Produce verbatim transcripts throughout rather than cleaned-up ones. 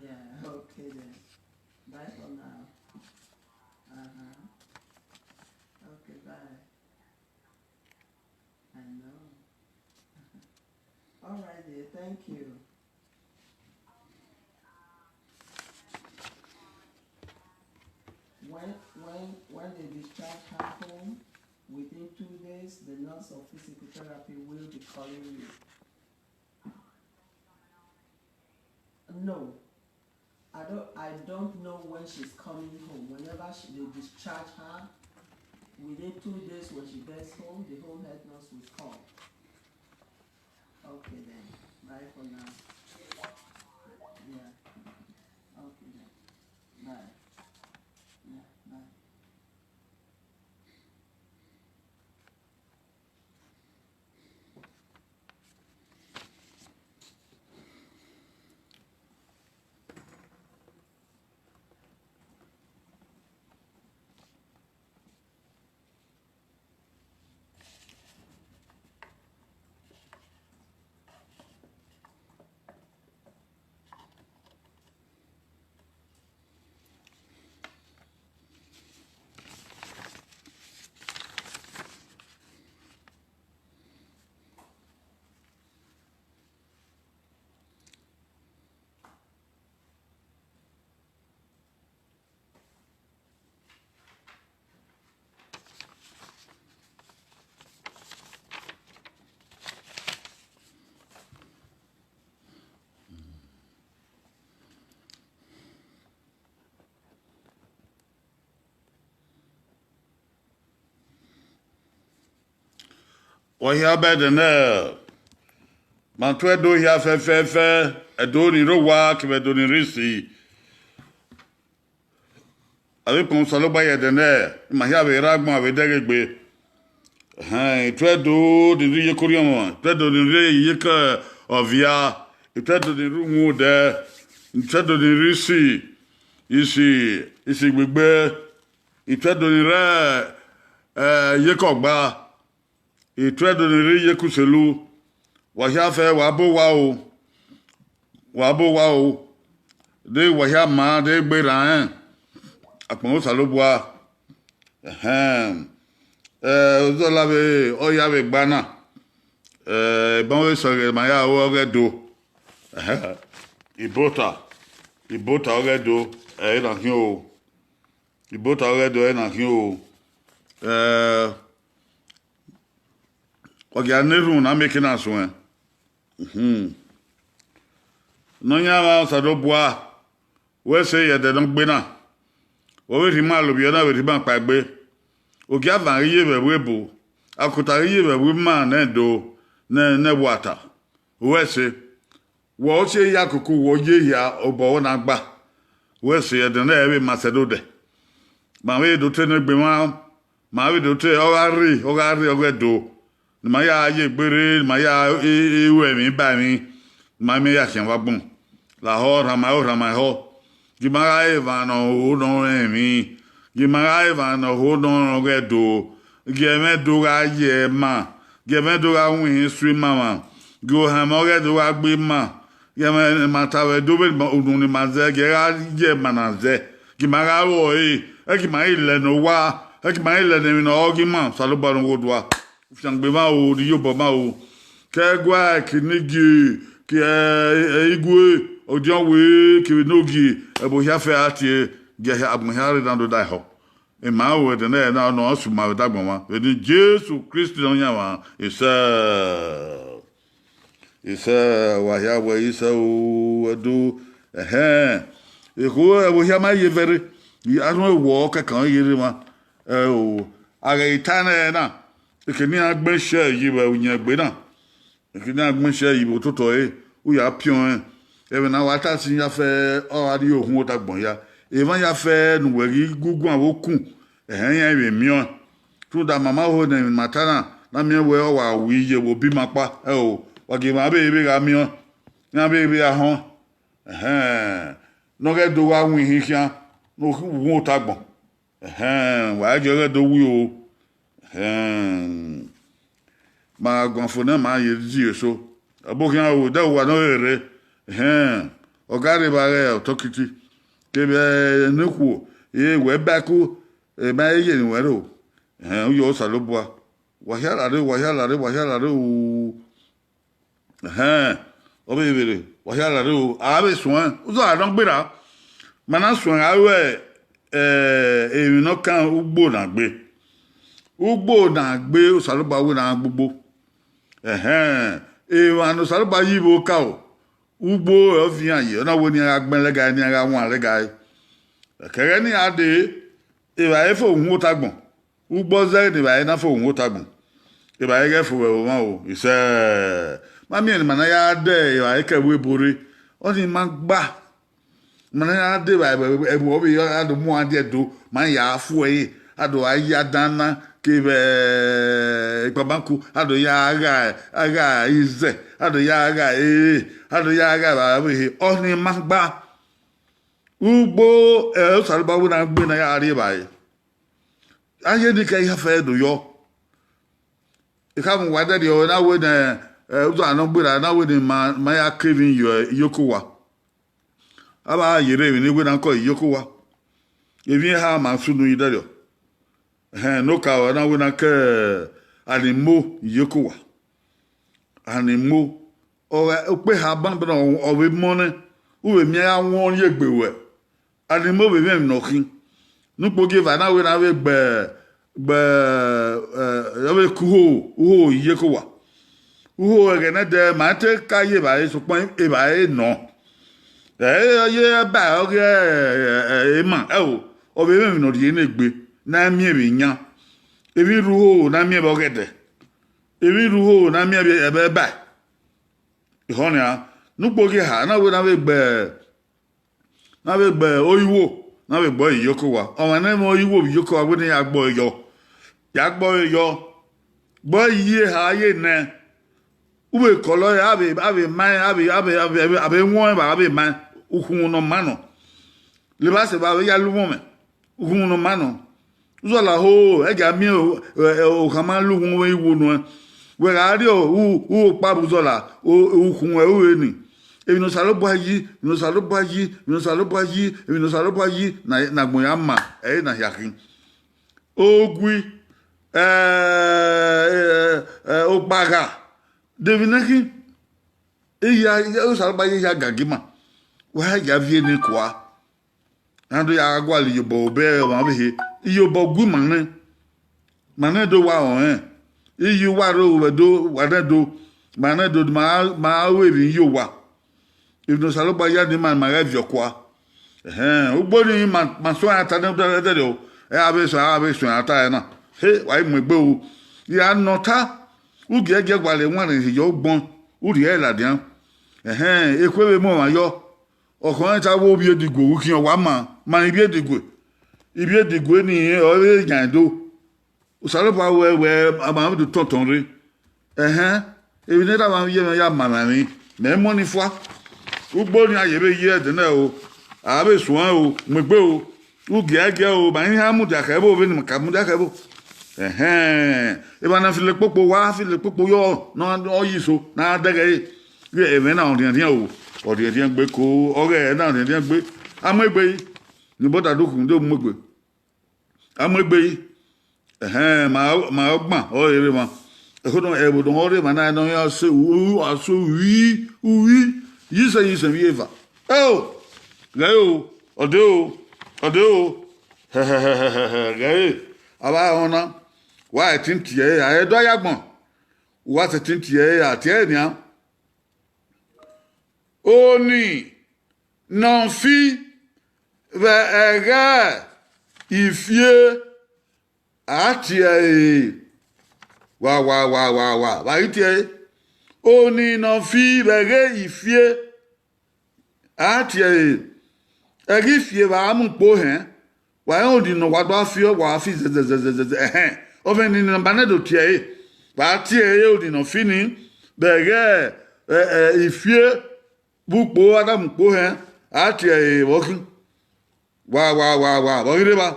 Yeah, okay then. Bye for now. Uh-huh. Okay, bye. I know. All right, dear. Thank you. When when when they discharge her home, within two days, the nurse of physical therapy will be calling you. No, I don't. I don't know when she's coming home. Whenever she, they discharge her, within two days when she gets home, the home health nurse will call. Okay then. Bye for now. Yeah. Okay then. Bye. Yeah. Bye. Wa hia bẹdẹ nẹ, ma tuẹ do hia fẹfẹfẹ, ẹdo ni rre owa kevbe ẹdo ni rre isi. Avbe ikpọnmwẹ Osanobua ye ẹdẹ nẹ, ima hia vbe rre agbọn, a vbe dẹghe egbe. Ẹhẹn, I tuẹ do ni rre iyeke orhiọnmwẹ, I tuẹ do ni rre iyeke ọvia, I tuẹ do ni rre uhunmwu odẹ, I tuẹ do ni rre isi, isi, isi gbegbe, I tuẹ do ni rre, eh, iyeke ọgba, I tuẹ do ni rre iyeke uselu. Wa hia fẹ, wa bo owa o, wa bo owa o, de wa hia ma, de egbe rran rẹn, akpọnmwẹ Osanobua. Ẹhẹn. Eh, ozọla vbe ọ ya vbe gba na, eh, ebọ vbe sẹ ọghẹ ma ya ru ọghẹ do. Ẹhẹn. Ibota, ibota ọghẹ do, ẹ i na khian o. Ibota ọghẹ do, ẹ i na khian o. Eh, wa gia na erhunmwu na mieke na suẹn. Mhm. Nọyaẹnmwa Osanobua, wẹ sẹ ye ẹdẹ ne ọ gbe na, wẹ vbe rhie ima lovbiẹ na, vbe rhie ima kpaegbe. Ogiavan ghi ye vbe ẹvbo ebo, akota ghi ye vbe ẹvbo ima ne do, ne, ne ẹvbo ata. Wẹ sẹ, wẹ ọ tie ya kuku, wẹ ọ ye hia obọ wẹ na gba. Wẹ sẹ, ẹdẹ nẹ vbe ma sẹ do dẹ. Ma vbe do te ne egbe mwa, ma vbe do te, ọ gha rre, ọ gha rre, ọ ghẹ do. Ne ima ya ye egbe rre, ne ima ya ru ẹmwẹ ba emwi, ne ima miẹn ya khian vbe agbọn. Lahọ rhanmwẹ, ọ rhanmwẹ ehọ. Gie ima gha re emwa ne ọ ho ne ọ rẹn emwi. Gie ima gha re emwa ne ọ ho ne ọ rẹn ọghẹ do. Gie ẹmwẹ do gha ye ima. Gie ẹmwẹ do gha winhin isu ima mwa. Gie ohanmwẹ ọghẹ do gha gbe ima. Gie ẹmwẹ ne ima ta vbe Ẹdo vbe unu ne ima zẹ, gie ẹ gha ye ima na zẹ. Gie ima gha ru ẹre. Ẹ gie ima ghi lẹ ne owa. Ẹ gie ima ghi lẹ ne emwi ne ọ gie ima. Osanobua ne ọ ghe odua. Ufiangbe mwa o, ne iyobọ mwa o. Ke ẹguae, ke inigie, ke, eh, igue, ọdiọn wee, kevbe enogie, ẹvbo hia fẹ a tie, gie agbọn hia rre na do da ehọ. Ima ru ẹdẹ nẹ na, ọ nọ ọ sẹ ima vbe dagbọn mwa. Vbe eni Jesu Kristi Nọyaẹnmwa, isẹ. Isẹ, wa hia wẹ isẹ o, Ẹdo, ẹhẹn. Ekhuo ẹvbo hia ma ye vẹrre, a rhun ewọ kẹkan ye rre mwa. Ẹ o, a ghẹ i ta nẹ na, ekene iran gbẹn shẹ yi vbe uyẹn egbe na. Ekene iran gbẹn shẹ yi vbe ototọ ẹre, u ya piọn rẹn. Ẹmwẹ ne a wa ta sin ya fẹ, ọ gha rrie ohun ota agbọn hia. Emwa ya fẹ ne uwẹ ghi gu guan vbe okun, ẹhẹn, iran vbe miẹn ọẹn. Rhunmwuda ma ma ho ne emwi ne ima ta na, ne a miẹn wẹ ọ wa wi ye vbe obọ ima kpa, ẹ o, wa gie emwa vbe vbe gha miẹn ọẹn, iran vbe vbe gha họn. Ẹhẹn, ne ọ ghẹ do gha winhin khian, ne okhuo ota agbọn. Ẹhẹn, wa ghẹ gie ọ ghẹ do wi o. Ẹhẹn, ma gha guan fo nẹ, ma ye zighi eso. Ọbo khian o, de uwa ne ọ rere. Ẹhẹn, ọ gha rre evba ghẹ ọtọkiti, kevbe ne okhuo, e wẹ ba ẹko, emwa ye ne wẹ ro. Ẹhẹn, u yọ Osanobua. Wa hia lare o, wa hia lare, wa hia lare o. Ẹhẹn, ọ vbe vberre, wa hia lare o, a vbe suẹn, uzọ a nọ gberra. Ma na suẹn gha ru, eh, emwi ne ọ kan ugbo na gbe. Ugbo na gbe, Osanobua wẹ ne a gbugbo. Ẹhẹn, emwa ne Osanobua yi vbe okaro, ugbo ọ viọ iran ye, ọ na wẹ ne iran gha gbẹn lẹga, ne iran gha wan lẹga. Ẹkẹghẹ ne iran dee, evbare fo uhunmwu ota agbọn. Ugbo zẹgbe ne evbare na fo uhunmwu ota agbọn. Evbare ghẹ fo vbe ẹvbo mwa o, isẹ. Ma miẹn ne ima na ya dẹ evbare ke ẹvbo ebo rre, ọnii ma gba. Ima na ya dẹ evbare, ẹvbo ọvbehe, a do mu uan die do, ma ya fu ẹre, a do gha ya dan na kevbe ikpamaku, a do ya gha, a gha izẹ, a do ya gha ere, a do ya gha evbare ọvbehe, ọnii ma gba. Ugbo, eh, Osanobua wẹ ne a gbe ne a ya rri evbare. A ye ni ke ya fẹ do yọ. I khama uwa dẹrriọ, na wẹ ne, eh, uzọ a nọ gberra, na wẹ ne ma, ma ya ke emwi ye iyeke uwa. A vbe ye rre emwi ne wẹ na kọ iyeke uwa. Emwi eha ma sunu yi dẹrriọ. Ẹhẹn, ne okaro na wẹ na ke animo iyeke uwa. Animo, ọ gha, ukpe eha banbanna ọ vbe mọ nẹ, u vbe miẹn gha wọn ye egbe ruẹ. Animo vbe mwẹ emwi ne ọ khin. Ne ukpogieva na wẹ na vbe gbe, gbe, eh, ọ vbe ke uhoho, uhoho iyeke uwa. Uhoho ẹghẹ nẹdẹ, ma te ka ye evbare, sokpan evbare nọ. Ẹ, ye ẹba ọghe, ẹ, ẹ, ẹ, emwa, ẹo, ọ vbe mwẹ emwi ne ọ rhie ne egbe, ne a miẹn vbe iyan. Emwi rre uhoho ne a miẹn vbe ọghẹdẹ. Emwi rre uhoho ne a miẹn vbe ẹba. Ehọ nian, ne ukpogieva na wẹ na vbe gbe, na vbe gbe oiwo, na vbe gbe ọre iyeke uwa. Ọmwa ne mwẹ oiwo vbe iyeke uwa, wẹ ne ya gbe ọre yọ. Ya gbe ọre yọ. Gbe ọre yi eha ye nẹ. U vbe kọlọ ẹre, a vbe, a vbe ma, a vbe, a vbe, a vbe, a vbe, a vbe wọn ẹre, a vbe ma, ukhunmwu ne ọ ma nọ. Levba sẹ evba vbe ya lu mwẹ. Ukhunmwu ne ọ ma nọ. Uzọla ho, ẹ gia miẹn o, ẹ, ẹ, okhama lu ukhunmwu vbe iwo nuẹn. Wẹ gha rrie u, u okpa vbe uzọla, o, ukhunmwu ẹre u re ni. Emwi ne Osanobua yi, emwi ne Osanobua yi, emwi ne Osanobua yi, emwi ne Osanobua yi, na, ne agbọn ya ma, ẹre na hia khin. Ogui, ẹ, ẹ, ẹ, okpagha, de emwi ne khin. Iya, iya, Osanobua ye ya gagi ima. Wa ya viẹ ne kua. A do ya gualọ iyobọ obọ ọmwa ọvbehe, iyobọ gu ima nẹ. Ma nẹ do wa rọnrẹn. Iye uwa rre ovbi ẹdẹ, wa nẹ do, ma nẹ do, ma, ma ru emwi ye owa. Emwi ne Osanobua ya ne ima, ma ghẹ viọ kua. Ẹhẹn, ugbo nii ma, ma suẹn ta ne u dẹdẹdẹ o. Ẹ, a vbe suẹn, a vbe suẹn ta ẹre na. He, wa i mu egbe o. Ya nọ ta, u giẹgiẹ gualọ ewanrẹn hiyọ ugbọn, u rhie ẹre ladian. Ẹhẹn, ekhue vbe mu ọmwa yọ. Ọkhọ rẹn ta wẹ ovbi edigue, u khian wa ma, ma ivbi edigue. Ivbi edigue ni ọre yan do. Osanobua wẹ, wẹ, a ma do tọntọn rre. Ẹhẹn, emwi ne erha mwa ye mwẹ ya ma emwa emwi, mẹ i mu ọnii fua. Ugbo nii a ye vbe yi ẹdẹ nẹ o, a vbe suẹn o, mu egbe o, u giẹgiẹ o, ma i ha mudia khẹ ẹvbo vbene ma ka mudia khẹ ẹvbo. Ẹhẹn, emwa ne a filo ekpokpo, wa filo ekpokpo yọ, ne ọ yi iso, ne a dẹghẹ ẹre. Vbe ẹmwẹ na ọ rhiẹnrhiẹn o, ọ rhiẹnrhiẹn gbe ko, ọghẹ na ọ rhiẹnrhiẹn gbe. A mu egbe yi, ne obọ da do khu, do mu egbe. A mu egbe yi. Ẹhẹn, ma, ma ọgban, ọ rre emwa. Ẹkhodọ, ẹvbo nọ rre emwa na, nọ ya se u, a se uyi, uyi, yisẹ, yisẹ, vbe eva. Eo, ghẹ o, ọ de o, ọ de o. Hẹhẹhẹhẹhẹ, ghẹ e, a vbe rẹn ọna. Wa ẹtin tie ẹre, a i do ya agbọn. Wa sẹtin tie ẹre, a tie ẹre nian. Oni ne ọ fi vbe ẹghẹ ifie, a tie ẹre. Wa, wa, wa, wa, wa, wa ghi tie ẹre. Oni ne ọ fi vbe ẹghẹ ifie, a tie ẹre. Ẹghẹ ifie vbe a mu kpo hẹn, wa rẹn odi ne wa do fi, wa fi zẹzẹzẹzẹzẹ, ẹhẹn. Ọ vbe ni ne ma nẹ do tie ẹre. Wa tie ẹre odi ne ọ fi ni, vbe ẹghẹ, ẹ, ẹ, ifie, vbe ukpo, a da mu kpo hẹn, a tie ẹre vbe ọ khin. Wa, wa, wa, wa, vbe ọ ghi rre evba.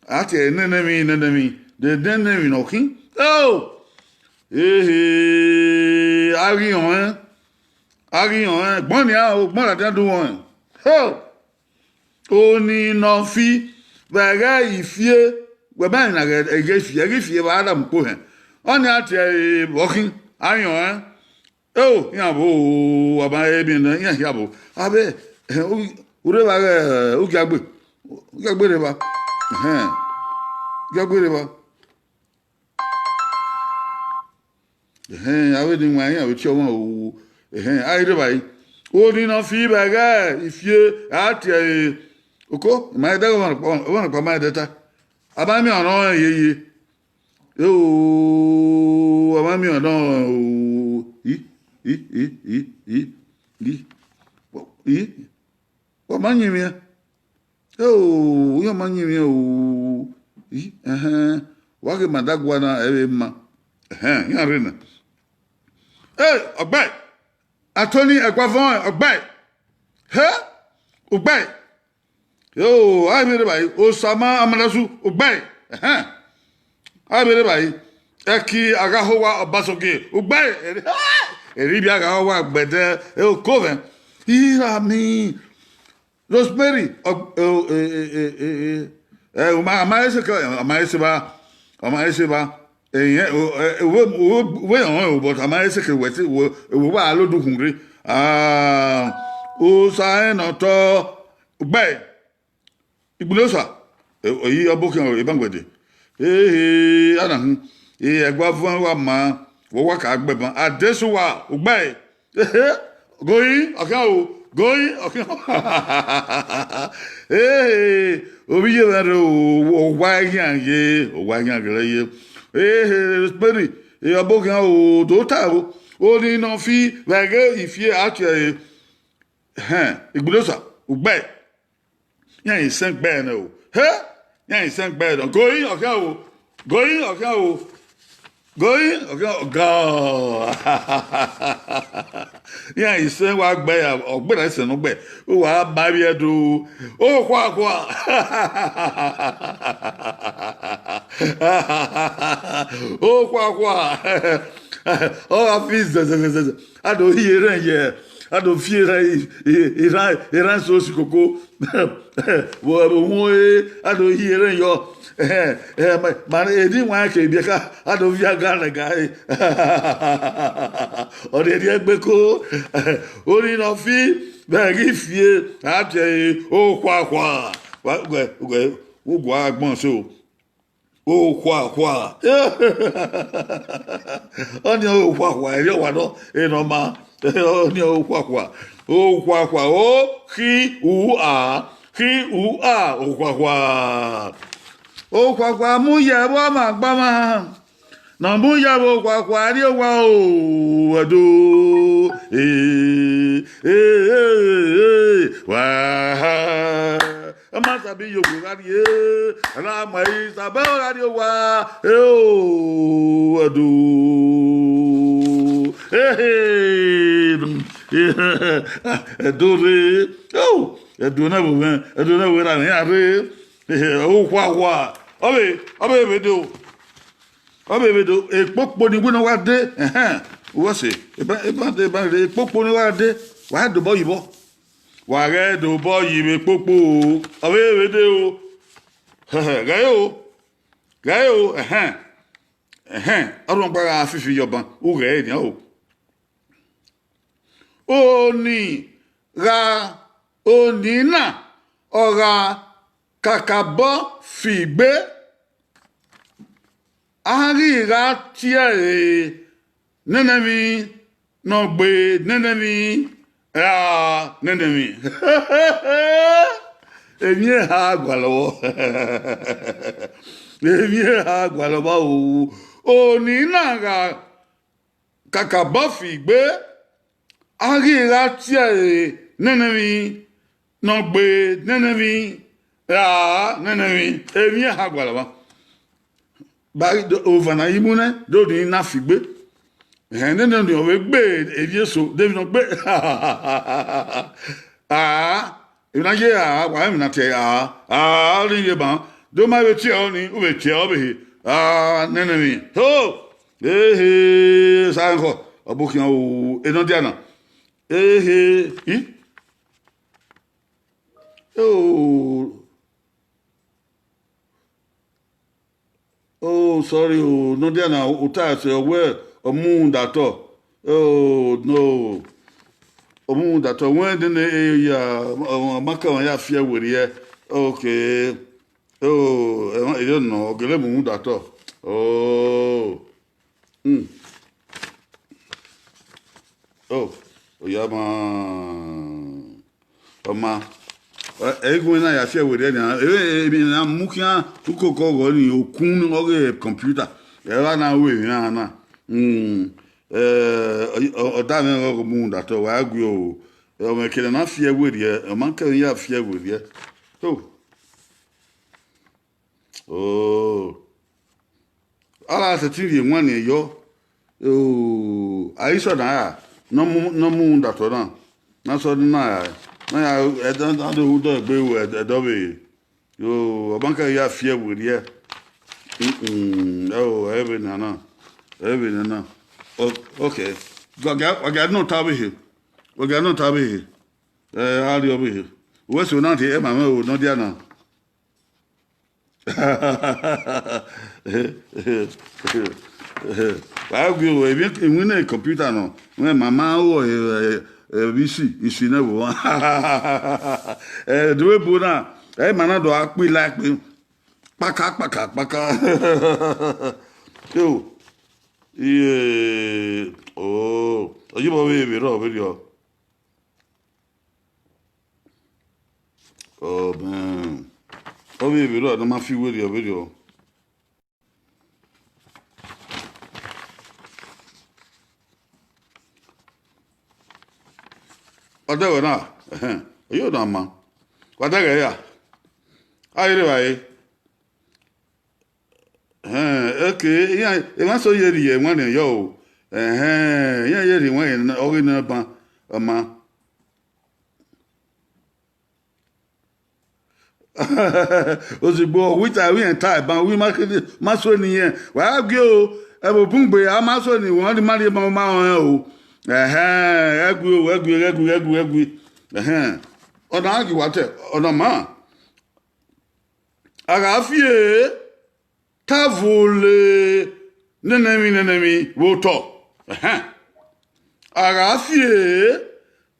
A tie ẹre nene emwi, nene emwi, de nene emwi ne ọ khin. Eo! Ehe, a ghi họn ẹn. A ghi họn ẹn, gbọn nian o, gbọn ladian du họn ẹn. Ho! Oni ne ọ fi vbe ẹghẹ ifie, wẹ ma na ghẹ ẹghẹ ifie, ẹghẹ ifie vbe a da mu kpo hẹn. Ọnii a tie ẹre vbe ọkhin, a yọn ẹn. Eo, iran vbo, a ma he miẹn nẹ, iran hia vbo. Avbe, ẹhẹn, u, u rre evba ghẹ, u giagbe, u giagbe rre evba. Ẹhẹn, u giagbe rre evba. Ẹhẹn, avbe ni wan iran vbe tie ọmwa o. Ẹhẹn, a i rre evbare. Oni ne ọ fi vbe ẹghẹ ifie, a tie ẹre. Oko, ima i dẹghe ọmwa nọkpa, ọmwa nọkpa ma i dẹ ta. A ma miẹn ọnrẹn ọnrẹn yeye. Eo, a ma miẹn ọnrẹn ọnrẹn o. I, i, i, i, i, i, i. Wa ma yin mwẹ. Eo, iran ma yin mwẹ o. I, ẹhẹn, wa ghe ma da gua na, ẹ vbe ma. Ẹhẹn, iran rre nẹ. Ẹ, ọgbae, Anthony Ẹguavọn, ọgbae. He, ọgbae. Eo, a i vbe rre evbare, Osama Amadasu, ọgbae. Ẹhẹn. A i vbe rre evbare, Ẹki Aghahowa Ọbasogie, ọgbae. Erriọ ivbi Aghahowa gbẹdẹ, ẹ, oko mwẹ. Ira mi. Rosemary, ọ, ẹ, ẹ, ẹ, ẹ, ẹ, ẹ, ẹ, ọ ma, ọ ma he seke, ọ ma he se evba, ọ ma he se evba. Ẹyẹn, o, ẹ, uwe, uwe, uwe họn o, but ọ ma he seke wẹ te, uwe, uwe wa lo du khun rre. Ah, Osa ẹn ne ọ tọ, ọgbae. Igbinosa, ẹ, eyi ọbokhian Ebangbẹde. Ehe, a na hin, e, Ẹguavọn wa ma, wẹ wa ka gbe ban. Adesuwa, ọgbae. Ehe, Goyin, ọkhian o, Goyin, ọkhian. Ehe, ovbi iye mwẹ rre o, owa eghian ye, owa eghian gẹrẹ ye. Ehe, Rosemary, e, ọbokhian o, do ta o. Oni ne ọ fi vbe ẹghẹ ifie a tie ẹre. Ẹhẹn, Igbinosa, ọgbae. Iran i sẹn gbe nẹ o. He! Iran i sẹn gbe nẹ. Goyin, ọkhian o. Goyin, ọkhian o. Goyin, ọkhian o. Ga. Iran i sẹn wa gbe ya, ọ gbe na sẹn nọ gbe. U wa ma vbiẹ do. O khua khua. O khua khua. Ọ gha fi zẹzẹzẹzẹ. A do hiẹrẹ yẹ, a do fi erhan, erhan, erhan so si koko. Vbe ohun ẹre, a do hiẹrẹ yọ. Eh, eh, ma, ma, eni wan ke biẹ ka, a do via ga rẹ ga re. Ọ rhie rhie egbe ko. Oni ne ọ fi, vbe ghi fie, a tie ẹre, o khua khua. Wa, ugbẹ, ugbẹ, u gua agbọn so. O khua khua. Ọnii o khua khua, erriọ wa nọ, enọ ma. Ọnii o khua khua. O khua khua, o, khi, u, a, khi, u, a, o khua khua. O khua khua, mu yẹ vbe ọmwa gbama. Ne ọ mu yẹ vbe o khua khua, rrie owa o, ẹdo. Ee, ee, ee, ee, wa. Ọ ma sabi ye okhuo gha rrie, a na ma i sabe ọ gha rrie owa, eo, ẹdo. Ehe, ẹdo rre, eo, ẹdo ne ẹvbo mwẹ, ẹdo ne ẹvbo erha mwẹ iran rre, ehe, o khua khua, ọ vbe, ọ vbe vbe do. Ọ vbe vbe do, ekpokpo ni wẹ ne ọ wa de, ẹhẹn, u wa sẹ, eba, eba, eba, ekpokpo ni wa de, wa dobọ yi vbọ. Wa ghẹ dobọ yi vbe ekpokpo, ọ vbe vbe de o. Ghẹ o, ghẹ o, ẹhẹn, ẹhẹn, ọ rhọkpa gha fifi yọ ban, u ghẹ nian o. Oni gha, oni na, ọ gha kakabọ fi gbe, a ghi gha tie ẹre nene emwi ne ọ gbe nene emwi ra nene emwi. Emwi eha gualọ vbọ. Emwi eha gualọ vba o. Oni na gha kakabọ fi gbe, a ghi gha tie ẹre nene emwi ne ọ gbe nene emwi ra nene emwi, emwi eha gualọ vba. Ba ova na yi mu nẹ, do ni na fi gbe. Ẹhẹn, nene ọnii ọ vbe gbe erriọ eso, de emwi ne ọ gbe. A, emwi na ye a, wa emwi na tie a, a, ọ ni ye ban. Do ma vbe tie ọnii, u vbe tie ọ vbe he. A, nene emwi. Ho! Ehe, sa rẹn khọ, ọ bu khian o, enọ dia na. Ehe, i? Oh, oh, sorry o, nọdia na, u ta ẹse, ọ wẹ ọ mu da tọ. Oh, no. Ọ mu da tọ. Wẹ dene e ya, ọ ma kẹ ya fi ẹre werriẹ. Okay. Oh, erriọ nọ, ọ gele mu da tọ. Oh. Mm. Oh, ọ ya ma. Ọ ma. Ẹ, ẹ, ighun na ya fi ẹre werriẹ nian. Ẹ, ẹ, emwi ne a mu khian ukoko ọghọ ni, okun ọghe computer. Ẹ ra na ru emwi na na. Mm. Ẹ, ọ, ọ, ọ da mwẹ ọghe mu da tọ, wa gu o. Ẹ, ọ mwẹ kene na fi ẹre werriẹ, ọ ma kẹ ya fi ẹre werriẹ. Oh. Oh. A gha sẹtin rhie ewanniẹn yọ, oh, a i sọ na ra, ne ọ mu, ne ọ mu da tọ na, na sọ na ra, na ya, ẹdọ, ẹdọ, ẹdọ egbe ru ẹdọ vbe, yo, ọ ma kẹ ya fi ẹre werriẹ. Mm, mm, ẹ o, ẹ vbe nana, ẹ vbe nana. O-, okay. Wa gia, wa gia nọ ta vbe he, wa gia nọ ta vbe he. Ẹ, a rrie ọvbehe. Uwẹ so na rhie ẹmwẹ mwẹ o, nọdia na. Wa gu o, emwi, iwinna computer nọ, wẹ ma ma ru, eh, eh, vbe isi, isi nẹ vbe owa. Eh, do ebo na, eh, ma na do a kpila kpe, kpaka, kpaka, kpaka. Yo, iye, oh, ọ ye vbe vbe rrọọ vberriọ. Ọ, ọ vbe vberriọ ne ọ ma fi werriẹ vberriọ. Ọ dẹghẹ na, ẹhẹn, ọ ye na ma. Wa dẹghẹ ya. A i rre evbare. Ẹhẹn, okay, iran, emwa so ye rhie ẹwanniẹn yọ o. Ẹhẹn, iran ye rhie ẹwanniẹn ọghe ne ọ ban, ọ ma. Ozugbo, ọ wi ta, wi ta ban, wi ma kede, ma so ni yẹn. Wa gie o, ẹvbo bun gbe, a ma so ni, wọn ni ma rhie ma, ma rẹn o. Ẹhẹn, ẹgui o, ẹgui, ẹgui, ẹgui, ẹgui. Ẹhẹn. Ọna a ghi wa te, ọna ma. A gha fi e, ta vule nene emwi, nene emwi vbe otọ. Ẹhẹn. A gha fi e,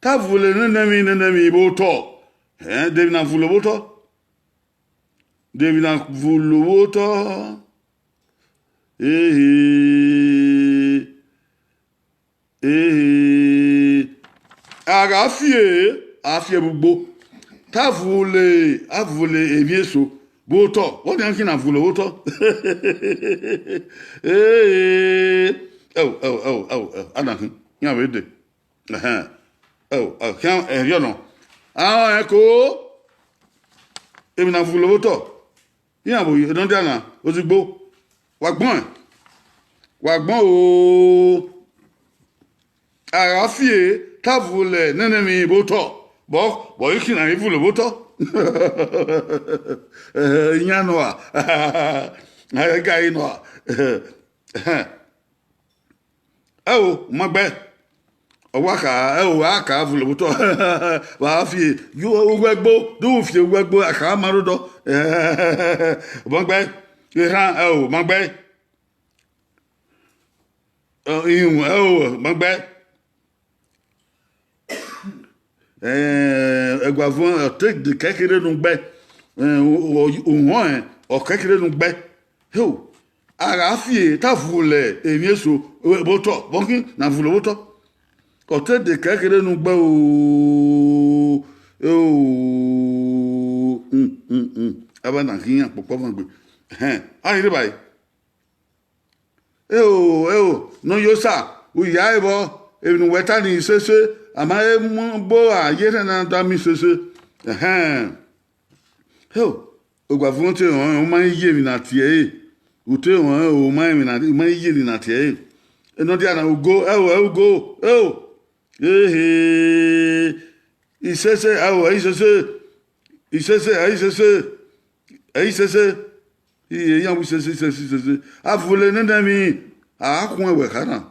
ta vule nene emwi, nene emwi vbe otọ. Ẹhẹn, de emwi na vulo vbe otọ. De emwi na vulo vbe otọ. Ehe. Ehe, a gha fi e, a fi ẹre vbe ugbo. Te a vule, a vule emwi eso vbe otọ, vbọ nian khian na vulo vbe otọ? Ehe, ẹo, ẹo, ẹo, ẹo, ẹo, a na khin, iran vbe dee. Ẹhẹn, ẹo, ẹo, khian, ẹrriọ nọ. A rẹn ko, emwi na vulo vbe otọ. Iran vbe nọ dia na, ozugbo, wa gbọn ẹn, wa gbọn o. A gha fi e, te a vule nene emwi vbe otọ, vbọ, vbọ i khian na i vulo vbe otọ. Iran nọ a, a gha gari nọ a. Ẹhẹn. Ẹo, u ma gbe. Ọ wa kha, ẹo, a ka vulo vbe otọ. Wa fi e, yo, uwu ẹgbo, do fi uwu ẹgbo, a ka ma rre odọ. U ma gbe. Erhan, ẹo, u ma gbe. Ẹ, ihun, ẹo, u ma gbe. Ẹ, ẹguavuọn, ọ te de kẹkere nu gbe. Ẹ, u-, u-, uhọnrẹn, ọ kẹkere nu gbe. Heo, a gha fi e, te a vulo emwi eso vbe otọ, vbọ khin na vulo vbe otọ. Ọ te de kẹkere nu gbe o, o, mm, mm, mm. Avbe na khin iran kpokpo ọmwa gbe. Ẹhẹn, a ghi rre evbare. Eo, eo, ne ọ ye osa, u ya ẹe vbọ, emwi ne uwẹ ta ni sese, a ma he mu gbe ora ye erhẹn na da miẹn sese. Ẹhẹn. Heo, ọguavuọn te rọnrẹn, u ma he ye emwi na tie ẹre. U te rọnrẹn, u ma he emwi na, u ma he ye emwi na tie ẹre. Enọdia na, ugo, ẹo, ẹo, ugo, ẹo. Ehe, isese, ẹo, isese, isese, isese, isese, iye, iran wẹ isese, isese, isese. A vule nene emwi, a khuẹn wẹ kha na.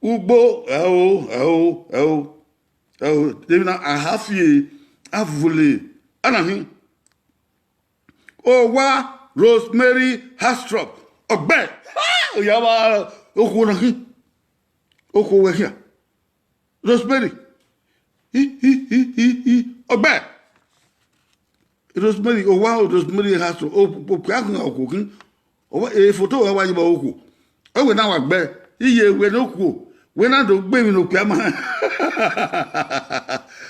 Ugbo, ẹo, ẹo, ẹo. Emwi na a ha fi avule, a na hin. Owa Rosemary Hastrop, ọgbẹe. Oya vba okhuo na khin. Okhuo wẹ khian. Rosemary. Hi, hi, hi, hi, hi. Ọgbẹe. Rosemary, owa Rosemary Hastrop, okpia khin okhuo khin. Ọ wẹ, e foto wẹ wa ye vbe okhuo. Ọ wẹ na wa gbe, iye wẹ ne okhuo, wẹ na do gbe emwi ne okpia ma.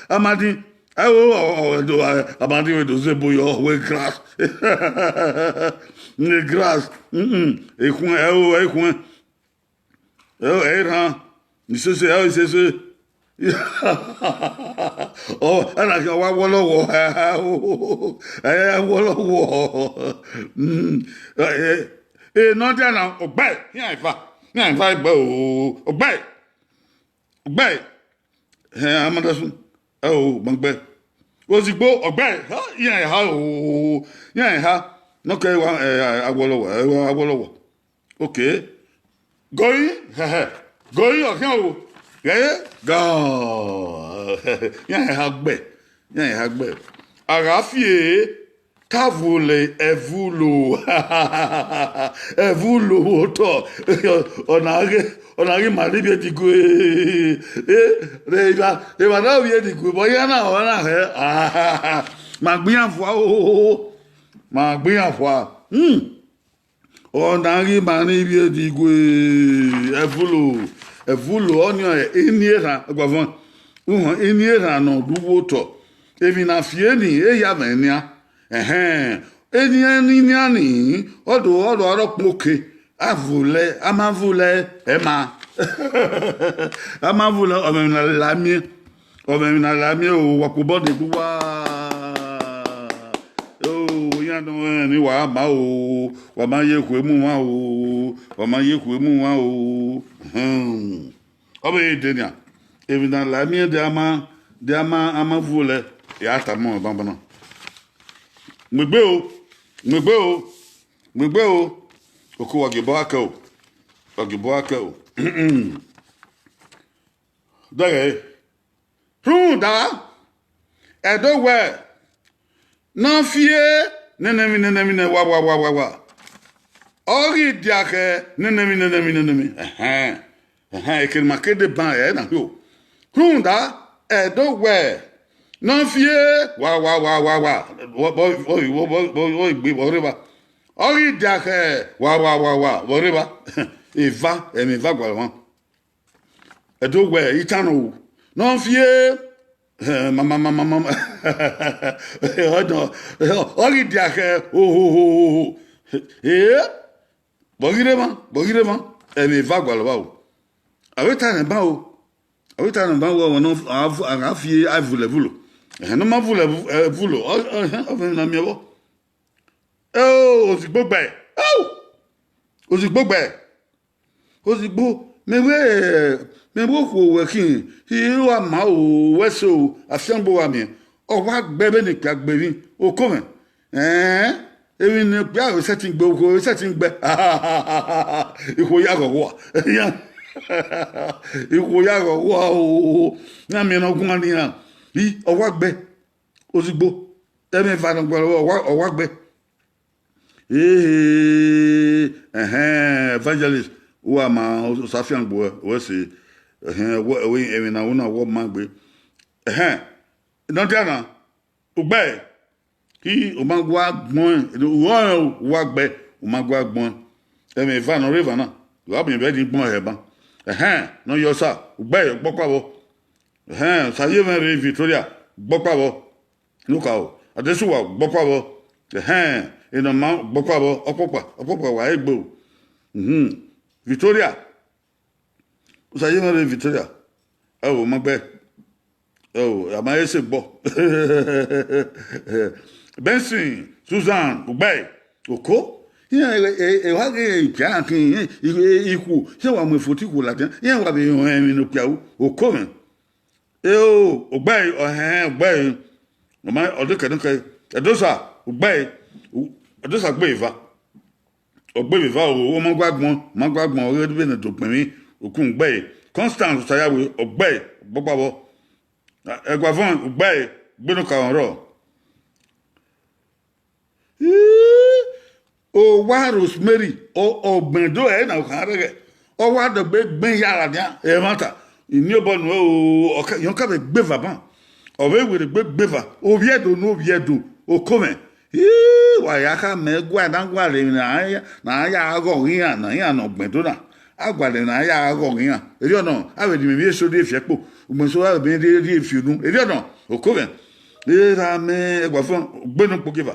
Amadi, ẹ o, ọ, ọ, ọ, do, a, Amadi wẹ do zẹ ebo yọ, wẹ grass. Ne grass, mm, mm, ekhun, ẹ o, ekhun. Ẹ o, ẹ i rhan, isese, ẹ o, isese. Ọ, ẹ na khian wa wọlọwọ, ẹ, ẹ, wọlọwọ. Mm, ẹ, ẹ, e nọ dia na, ọgbẹe, iran eva, iran eva gbe o, ọgbẹe, ọgbẹe. Hẹ, Amadasun, ẹ o, ma gbe. Ozigbo, ọgbẹe, ha, iran eha o, iran eha. Nọkẹ wa, ẹ, awọlọwọ, ẹ, awọlọwọ. Okay. Going, hẹhẹ. Going, ọ khian o. Ghẹ, ga. Iran eha gbe, iran eha gbe. A gha fi e, tavule ẹvulo. Ẹvulo vbe otọ. Ọ na ghe, ọ na ghi ma rhie ivbi edigue. E, rhe evba, evba na vbi edigue, but iran na, ọ na hẹ. Ma gbe iran fua o. Ma gbe iran fua. Hmm. Ọ na ghi ma rhie ivbi edigue. Ẹvulo, ẹvulo, ọnii ọre ini erhan, agbavọn. Uhọn, ini erhan ne ọ ru vbe otọ. Emwi na fi eni, e ya mwẹ nian. Ẹhẹn, eni, eni nian ni, ọ do, ọ do aro kpo oke. A vulẹ, a ma vulẹ, ẹ ma. A ma vulẹ, ọ mwẹ emwi ne a la miẹn. Ọ mwẹ emwi ne a la miẹn o, wa kpobọ de gbe uwa. O, iran nọ rẹn ni wa ma o, wa ma ye ekhue mu mwa o, wa ma ye ekhue mu mwa o. Hmm. Ọ vbe de nian, emwi ne a la miẹn de a ma, de a ma, a ma vulẹ, ya tama banbanna. Mu egbe o, mu egbe o, mu egbe o, oko wa gie obọ gha kẹ o, wa gie obọ gha kẹ o. Dẹghẹ, rhunmwuda, Ẹdo wẹ, ne ọ fi e nene emwi, nene emwi, nene wa, wa, wa, wa, wa. Ọ ghi diakhẹ nene emwi, nene emwi, nene emwi. Ẹhẹn, ẹhẹn, ekene ma ke deba ẹre na khin o. Rhunmwuda, Ẹdo wẹ, ne ọ fi e wa, wa, wa, wa, wa. Vbọ, vbọ, vbọ, vbọ, vbọ, vbọ, vbọ rre evba. Ọ ghi diakhẹ wa, wa, wa, wa, vbọ rre evba. Eva, ẹmwẹ eva gualọ mwa. Ẹdo wẹ, itan nọ o, ne ọ fi e, eh, ma, ma, ma, ma, ma, ma. Ọ nọ, ọ ghi diakhẹ, ohohohoho. Eh, vbọ ghi rre emwa, vbọ ghi rre emwa, ẹmwẹ eva gualọ vba o. A vbe ta nẹ ban o, a vbe ta nẹ ban wẹ ọmwa ne a gha fi e a vulẹ vulo. Ẹhẹn, ne ọ ma vulẹ vu-, ẹ, vulo, ọ, ọ, ẹhẹn, ọ vbe na miẹn vbọ. Eo, ozigbo gbe, eo, ozigbo gbe. Ozigbo, mẹ wẹ, mẹ wẹ okhuo wẹ khin, I ru ama o, wẹ so, afiangbe wa miẹn, ọ wa gbe vbene ikpia gbe emwi, oko mwẹ. Ẹn, emwi ne ikpia sẹtin gbe, okhuo sẹtin gbe. Ikhuo ya ghọghọ, iran, ikhuo ya ghọghọ o, iran miẹn ne ọ guan ne iran, I, ọ wa gbe. Ozigbo, ẹmwẹ eva ne ọ gualọ, ọ wa, ọ wa gbe. Ehe, ẹhẹn, evangelist, uwa ma, Osafiangbe, wẹ se, ẹhẹn, wẹ, wẹ, emwi na, una wọ ma gbe. Ẹhẹn, ne ọ dia na, ugbẹe, I, u ma gua gbọẹn, u rẹn o, u wa gbe, u ma gua gbọẹn. Ẹmwẹ eva ne ọ rre evba na, u gha miẹn vbe ẹdin gbọẹn hẹ ban. Ẹhẹn, ne ọ yọ Osa, ugbẹe, ọgbọkpa vbọ. Ẹhẹn, Osa ye mwẹ rre Victoria, ọgbọkpa vbọ. Nuka o, Adesuwa, ọgbọkpa vbọ. Ẹhẹn, Enọma, ọgbọkpa vbọ, ọkpọkpa, ọkpọkpa wa egbe o. Mhm. Victoria, Osa ye mwẹ rre Victoria, ẹ o, ma gbe. Ẹ o, a ma he sẹ egbọ. Benson, Susan, ugbẹe, oko. Iran, e, e, e, wa ghe iran khin, e, e, ikhuo, iran wa mu efoti ikhuo ladian, iran wa vbe họn ẹmwẹ ne okpia ru, oko mwẹ. Eo, ugbẹe, ọhẹn, ugbẹe. Ọ ma, ọ dekẹdekẹ, Ẹdosa, ugbẹe, u-, Ẹdosa gbe eva. Ọ gbe vbe eva o, ọ ma gua gbọn, ọ ma gua gbọn, ọ ghe vbene do gbẹn emwi, okun gbe. Constance Osayawe, ọ gbe, ọgbọkpa vbọ. Ẹguavọn, ugbẹe, gbe ne okaro rrọọ. Ii, owa Rosemary, ọ, ọgbẹn do ẹre na kha rẹghẹ. Ọ wa dọgbe gbẹn ya ra nian, ẹmwata. Iniobọ nuẹn o, ọ ka, ọ ka vbe gbe eva ban. Ọ vbe werriegbe gbe eva, ovbi Ẹdo ne ovbi Ẹdo, oko mwẹ. Ii, wa ya kha mẹ gualọ na gualọ emwi ne a ya, ne a ya ghọghọ iran, ne iran ne ọgbẹn do na. A gualọ emwi ne a ya ghọghọ iran. Erriọ nọ, a vbe rhie emwi eso rhie fi ẹkpo. Ugbẹn eso a vbe rhie, rhie fi unu. Erriọ nọ, oko mwẹ. Erha mẹ, Ẹguavọn, gbe ne okpogieva.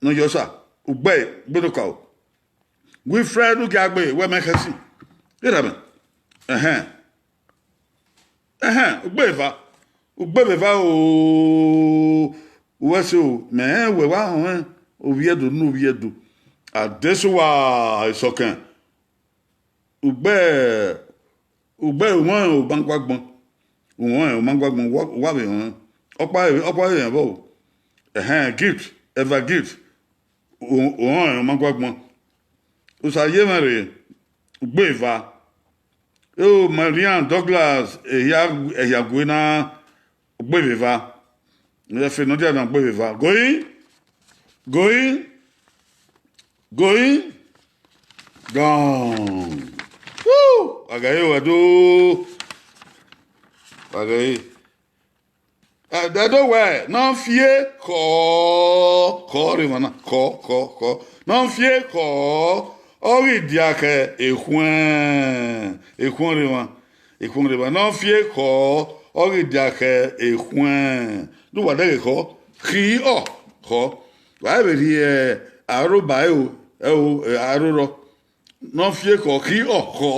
Ne ọ yọ sa, ugbẹe, gbe ne okaro. Wilfred Ugiagbe, wẹ mẹ khẹsi. Erha mẹ. Ẹhẹn. Ẹhẹn, ugbẹe eva. Ugbẹe eva o. Uwẹ so, mẹ rẹn wẹ wa họn ovbi Ẹdo ne ovbi Ẹdo. Adesuwa Isọkẹn. Ugbẹe, ugbẹe, uhọnrẹn Omaguagbọn. Uhọnrẹn Omaguagbọn, wa, wa vbe họn. Ọkpa, ọkpa vbe họn vbọ o. Ẹhẹn, Gift, Eva Gift. U-, uhọnrẹn Omaguagbọn. Osa ye mwẹ rre, ugbẹe eva. Eo, Marian Douglas, ehia, ehia gue na, ugbẹe eva. Ẹfe ne ọ dia na, ugbẹe eva. Going, going, going, gone. Woo! Wa gha re o, Ẹdo. Wa gha re. Ẹdo wẹ, ne ọ fie khọ, khọ rre emwa na, khọ, khọ, khọ. Ne ọ fie khọ, ọ ghi dia khẹ ekhuẹn, ekhuẹn rre emwa, ekhuẹn rre emwa. Ne ọ fie khọ, ọ ghi dia khẹ ekhuẹn. Ne uwa dẹghe khọ, khi ọ, khọ. Wa vbe rhie aro ba ẹro, ẹro, aro rrọọ. Ne ọ fie khọ, khi ọ, khọ.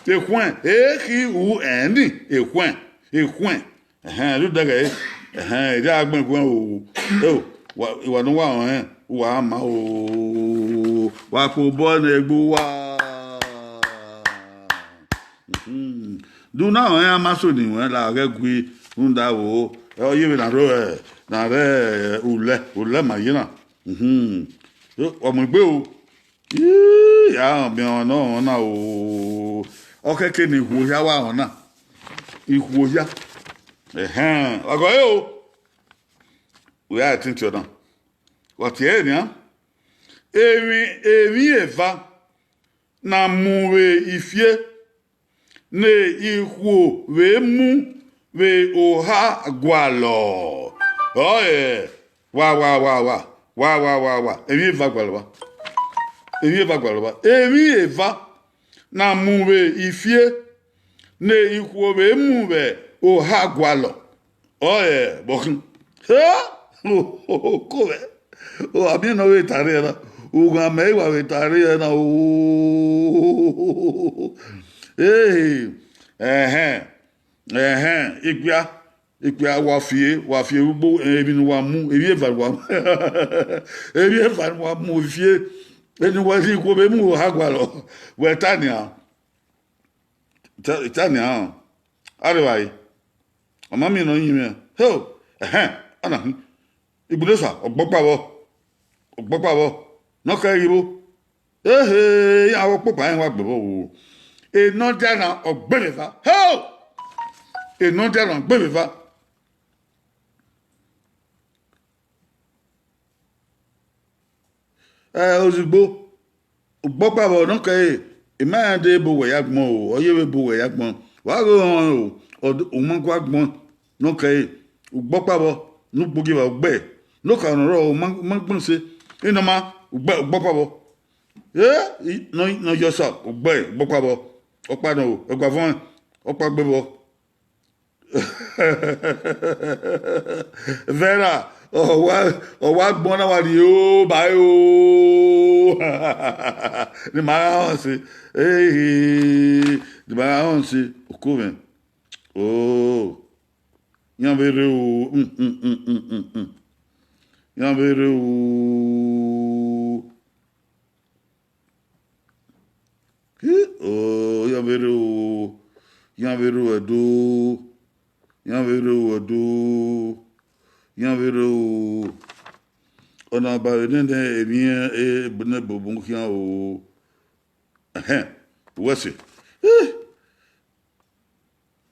Ekhuẹn, e khi u ẹn ni, ekhuẹn, ekhuẹn. Ẹhẹn, rhunmwuda ẹghẹ, ẹhẹn, erha agbọn ekhuẹn o. Eo, wa, wa ne uwa rẹn, uwa ma o. Wa kpe obọ ne egbe uwa. Mhm. De u na rẹn a ma so ni wẹn la ghẹ gui, rhunmwuda o, ọ ye vbe na rre, na rre ulẹ, ulẹ ma ye na. Mhm. Ọ mu egbe o. Ii, a rẹn ọmọ ne ọ rẹn na o. Ọ khẹke ne ikhuo hia wa rẹn na. Ikhuo hia. Ẹhẹn, wa gọ ẹre o. Wẹ a tintiọ na. Wa tie ẹre nian. Emwi, emwi eva na mu vbe ifie ne ikhuo vbe mu vbe oha gualọ. Ọe, wa, wa, wa, wa, wa, wa, wa, wa. Emwi eva gualọ vba. Emwi eva gualọ vba. Emwi eva na mu vbe ifie ne ikhuo vbe mu vbe oha gualọ. Ọe, vbọkhin. He, oko mwẹ. O, a miẹn ne ọ vbe ta rre na. Ughan mẹ i wa vbe ta rre na o. Ehe, ẹhẹn, ẹhẹn, ikpia, ikpia, wa fie, wa fie ugbo, emwi ne uwa mu, emwi eva ne uwa mu. Emwi eva ne uwa mu fie, eni uwa si ikhuo vbe mu oha gualọ, wẹ ta nian. Ta, ta nian, arevbare, ọ ma miẹn ne ọ yin mwẹ. Heo, ẹhẹn, ọna khin. Igbinosa, ọgbọkpa vbọ, ọgbọkpa vbọ, ne ọ kẹ ghi vbo. Ehe, iran vbe ọkpọkpa rẹn wa gbe vbọ o. Enọdia na ọ gbe vbe eva. Heo! Enọdia na ọ gbe vbe eva. Ẹ, ozugbo, ọgbọkpa vbọ ne ọ kẹre, I ma rẹn de bu wẹ ya agbọn o, ọ ye vbe bu wẹ ya agbọn. Wa ghe ọnrẹn o, ọ d-, u ma gu agbọn ne ọ kẹre, ọgbọkpa vbọ, ne ukpogieva ugbẹ, ne okaro ne ọ rrọọ, u ma, u ma gbẹn use, enọma, ugbẹ, ọgbọkpa vbọ. E, i, nọ, nọ yọ sa, ugbẹ, ọgbọkpa vbọ, ọkpa nọ o, ẹguavọn, ọkpa gbe vbọ. Vera, ọ wa, ọ wa gbọn na wa rrie o, ba e o. Ne ima gha họn ẹse. Ehe, ne ima gha họn ẹse. Oko mwẹ. O. Iran vbe rre o. Mm, mm, mm, mm, mm, mm. Iran vbe rre o. Hi, o, iran vbe rre o, iran vbe rre o Ẹdo, iran vbe rre o Ẹdo, iran vbe rre o. Ọna ba vbe nene emwi iran, e, ne ebo bun khian o. Ẹhẹn, uwẹ ẹse. Hi.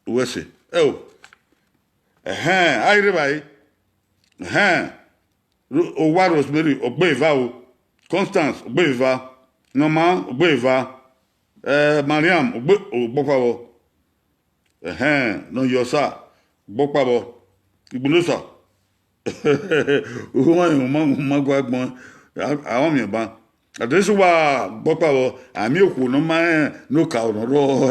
Uwẹ ẹse. Ẹo, Ẹhẹn, a i rre evbare. Ẹhẹn, Ro-, Owa Rosemary, ogbe eva o. Constance, ogbe eva. Nọma, ogbe eva. Eh, Mariam, ogbe, ogbọkpa vbọ. Ẹhẹn, nọ yọ sa, ogbọkpa vbọ. Igbinosa. Uhuan, uma, uma gua gbọn, a, a wa miẹn ban. Adesua, ogbọkpa vbọ, a miẹn okhuo ne ọ ma rẹn ne okaro ne ọ rrọọ.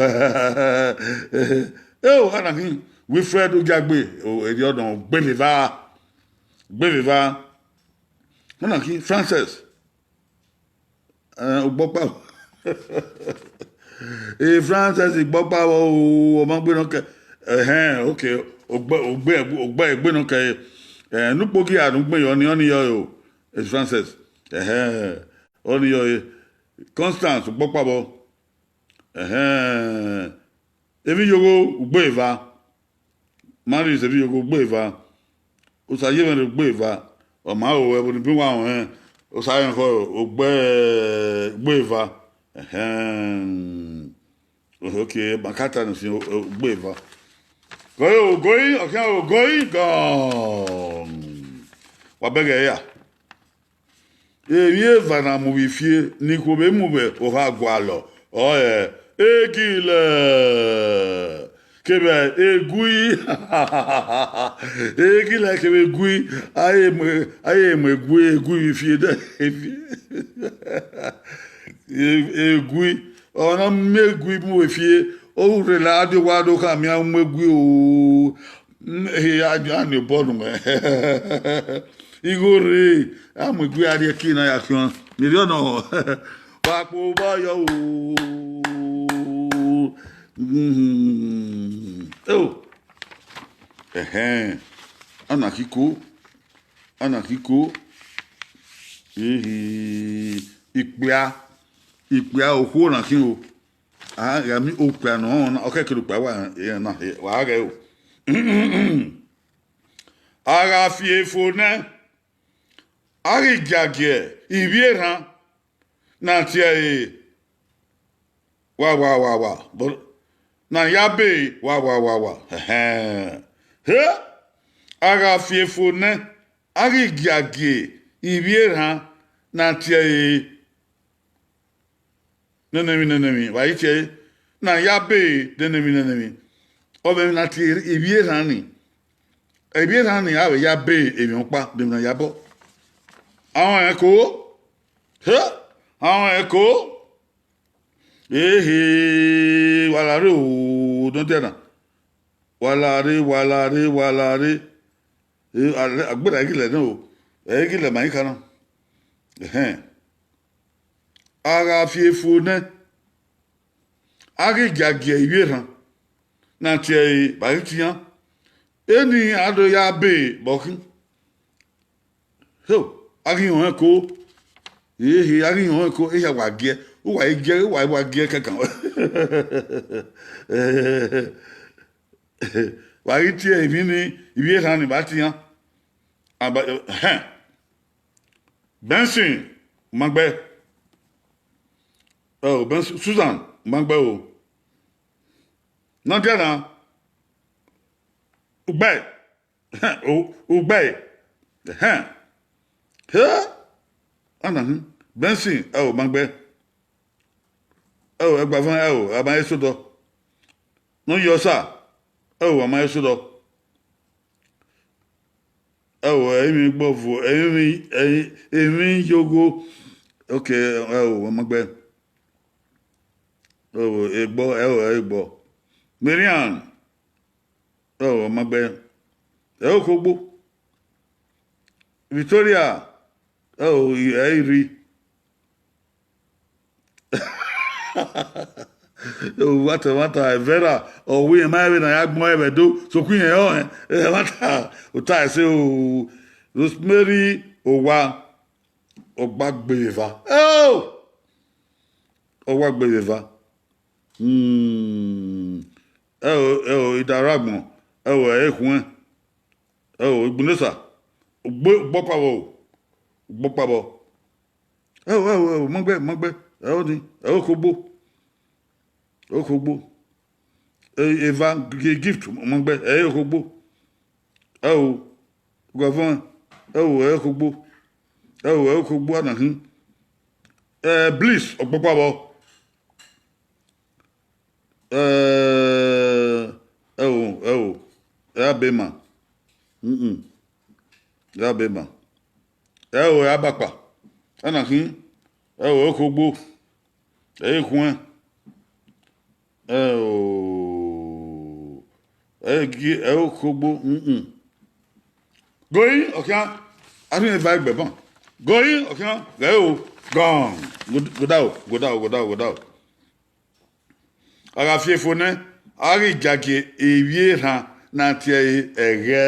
Eo, ana khin, Wilfred Ogiagbe, o, erriọ nọ, ogbe vbe eva, ogbe vbe eva. Ana khin, Francis, eh, ogbọkpa vbọ. Eh, Francis, ogbọkpa vbọ o, ọ ma gbe nọ kẹ. Ẹhẹn, okay, ogbe, ogbe, ogbe, egbe nọ kẹ. Eh, ne ukpogi a rhun gbe yọ ni, ọni yọ o, eh, Francis. Ẹhẹn, ọni yọ e. Constance, ogbọkpa vbọ. Ẹhẹn, Emwi Iyogho, ugbo eva. Marius, Emwi Iyogho, ugbo eva. Osayevẹnrẹ, ugbo eva. Ọ ma ro ẹvbo ni bun wa ruẹn, Osayevẹnrẹ, ogbe, ugbo eva. Ẹhẹn. Okay, ma ka ta ne sin, o, o, ugbo eva. Gọe o, gọe, ọ khian o, gọe, gọ. Wa bẹghe ya. Emwi eva na mu vbe ifie ne ikhuo vbe mu vbe oha gualọ, ọre egilẹ kevbe egui. Egilẹ kevbe egui, a ye mu, a ye mu egui, egui vbe ifie dẹ. E-, egui, ọ na miẹn egui mu vbe ifie, ọ rhurhẹ la, a do wa do khama iran mu egui o. Mm, ehe, a, a ni obọ nuẹn. Igho rre, a mu egui a rrie eki na ya khian. Erriọ nọ, wa kpe obọ yọ o. Mm, eo. Ẹhẹn. Ana khin ko. Ana khin ko. Ehe, ikpia. Ikpia okhuo na khin o. A gha miẹn okpia ne ọ na, ọ kẹkẹre okpia wa, na, wa ghẹ o. A gha fi efo nẹ, a ghi giagie ivbi erhan na tie ẹre wa, wa, wa, wa, but na ya be wa, wa, wa, wa. Ẹhẹn. He, a gha fi efo nẹ, a ghi giagie ivbi erhan na tie ẹre. Nene emwi, nene emwi, wa i tie ẹre, na ya be nene emwi, nene emwi. Ọ vbe emwi na tie ivbi erhan ni. Ivbi erhan ni, a vbe ya be emwi ọkpa, de emwi na ya bọ. A rẹn ko. He, a rẹn ko. Ehe, wa la rre o, dọndiẹ na. Wa la rre, wa la rre, wa la rre. E, a, a gbera igilẹ nẹ o. Ẹ igilẹ ma i kha na. Ẹhẹn. A gha fi efo nẹ, a ghi giagie ivbi erhan na tie ẹre ba ghi tian. Eni a do ya be vbe ọkhin. So, a ghi họn ẹko. Ehe, a ghi họn ẹko, ehia wa giẹ, uwa i giẹ, uwa i wa giẹ kankan. Wa ghi tie emwi ni, ivbi erhan ni ba tian. Aba, ẹhẹn. Benson, u ma gbe. Oh, Benson, Susan, u ma gbe o. Nadiana, u gbe. U, u gbe. Ẹhẹn. He? Ana hin. Benson, ẹ o, u ma gbe. Ẹ o, ẹgbavọn, ẹ o, a ma he sodọ. Ne ọ yọ sa, ẹ o, a ma he sodọ. Ẹ o, emwi gbọvo, emwi, emwi, emwi yogho. Okay, ẹ o, a ma gbe. Ẹ o, egbọ, ẹ o, egbọ. Marian, ẹ o, a ma gbe. Ẹ o, kogbo. Victoria, ẹ o, ẹ i rri. Ẹmwata, ẹmwata, Vera, ọ wẹ irẹn ma vbe ne a ya gbẹn ẹvbo Ẹdo, sokpan irẹn ọnrẹn, ẹmwata, ota ẹse o, Rosemary Owa, ọ gba gbe vbe eva. Oh! Ọ wa gbe vbe eva. Hmm. Ẹ o, ẹ o, Idaragbọn, ẹ o, ẹ i khuẹn. Ẹ o, Igbinosa, ugbo, ugbọkpa vbọ o, ugbọkpa vbọ. Ẹ o, ẹ o, ẹ o, ma gbe, ma gbe, ẹ o ni, ẹ o kogbo, ẹ o kogbo. E, Eva, gi-, gift, ma gbe, ẹ o kogbo. Ẹo, guẹvọn, ẹo, ẹo khogbo, ẹo, ẹo khogbo ana khin. Eh, Bliss, ọkpọkpa vbọ. Eh, ẹo, ẹo, ẹ a be ma. Mm-mm. Ẹ a be ma. Ẹo, ẹ a bakpa. Ana khin, ẹo, ẹo khogbo. Ẹ i khuẹn. Ẹo, ẹ gie, ẹo khogbo, mm-mm. Goi, ọkhian, a rhie eva egbe ban. Goi, ọkhian, ghẹ o, gọn. Godaro, godaro, godaro, godaro. A gha fi efo nẹ, a ghi giagie ivbi erhan na tie ẹre ẹghẹ,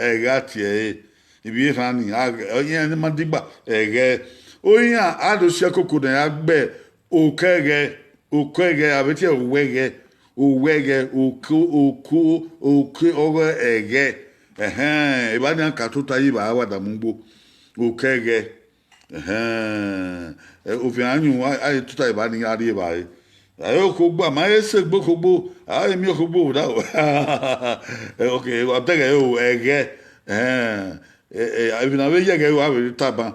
ẹghẹ a tie ẹre. Ivbi erhan ni, a ghe, iran ni ma digba ẹghẹ. Iran a do si ẹkoko ne a ya gbe okẹghẹ, okẹghẹ, a vbe tie owẹghẹ, owẹghẹ, oko, oko, oko ọghe ẹghẹ. Ẹhẹn, evba ni a ka tota ye evba a wa da mu ugbo. Okẹghẹ. Ẹhẹn, eh, oviẹn a yu, a, a tota evba ni a rri evbare. A i re okhuo ugbo, a ma he sẹ egbe okhuo ugbo, a i miẹn okhuo ugbo vbe odaro. Eh, ok, ọ dẹghẹ ẹre o, ẹghẹ. Ẹhẹn, eh, eh, emwi ne a vbe ye ẹghẹ ru, a vbe rre taba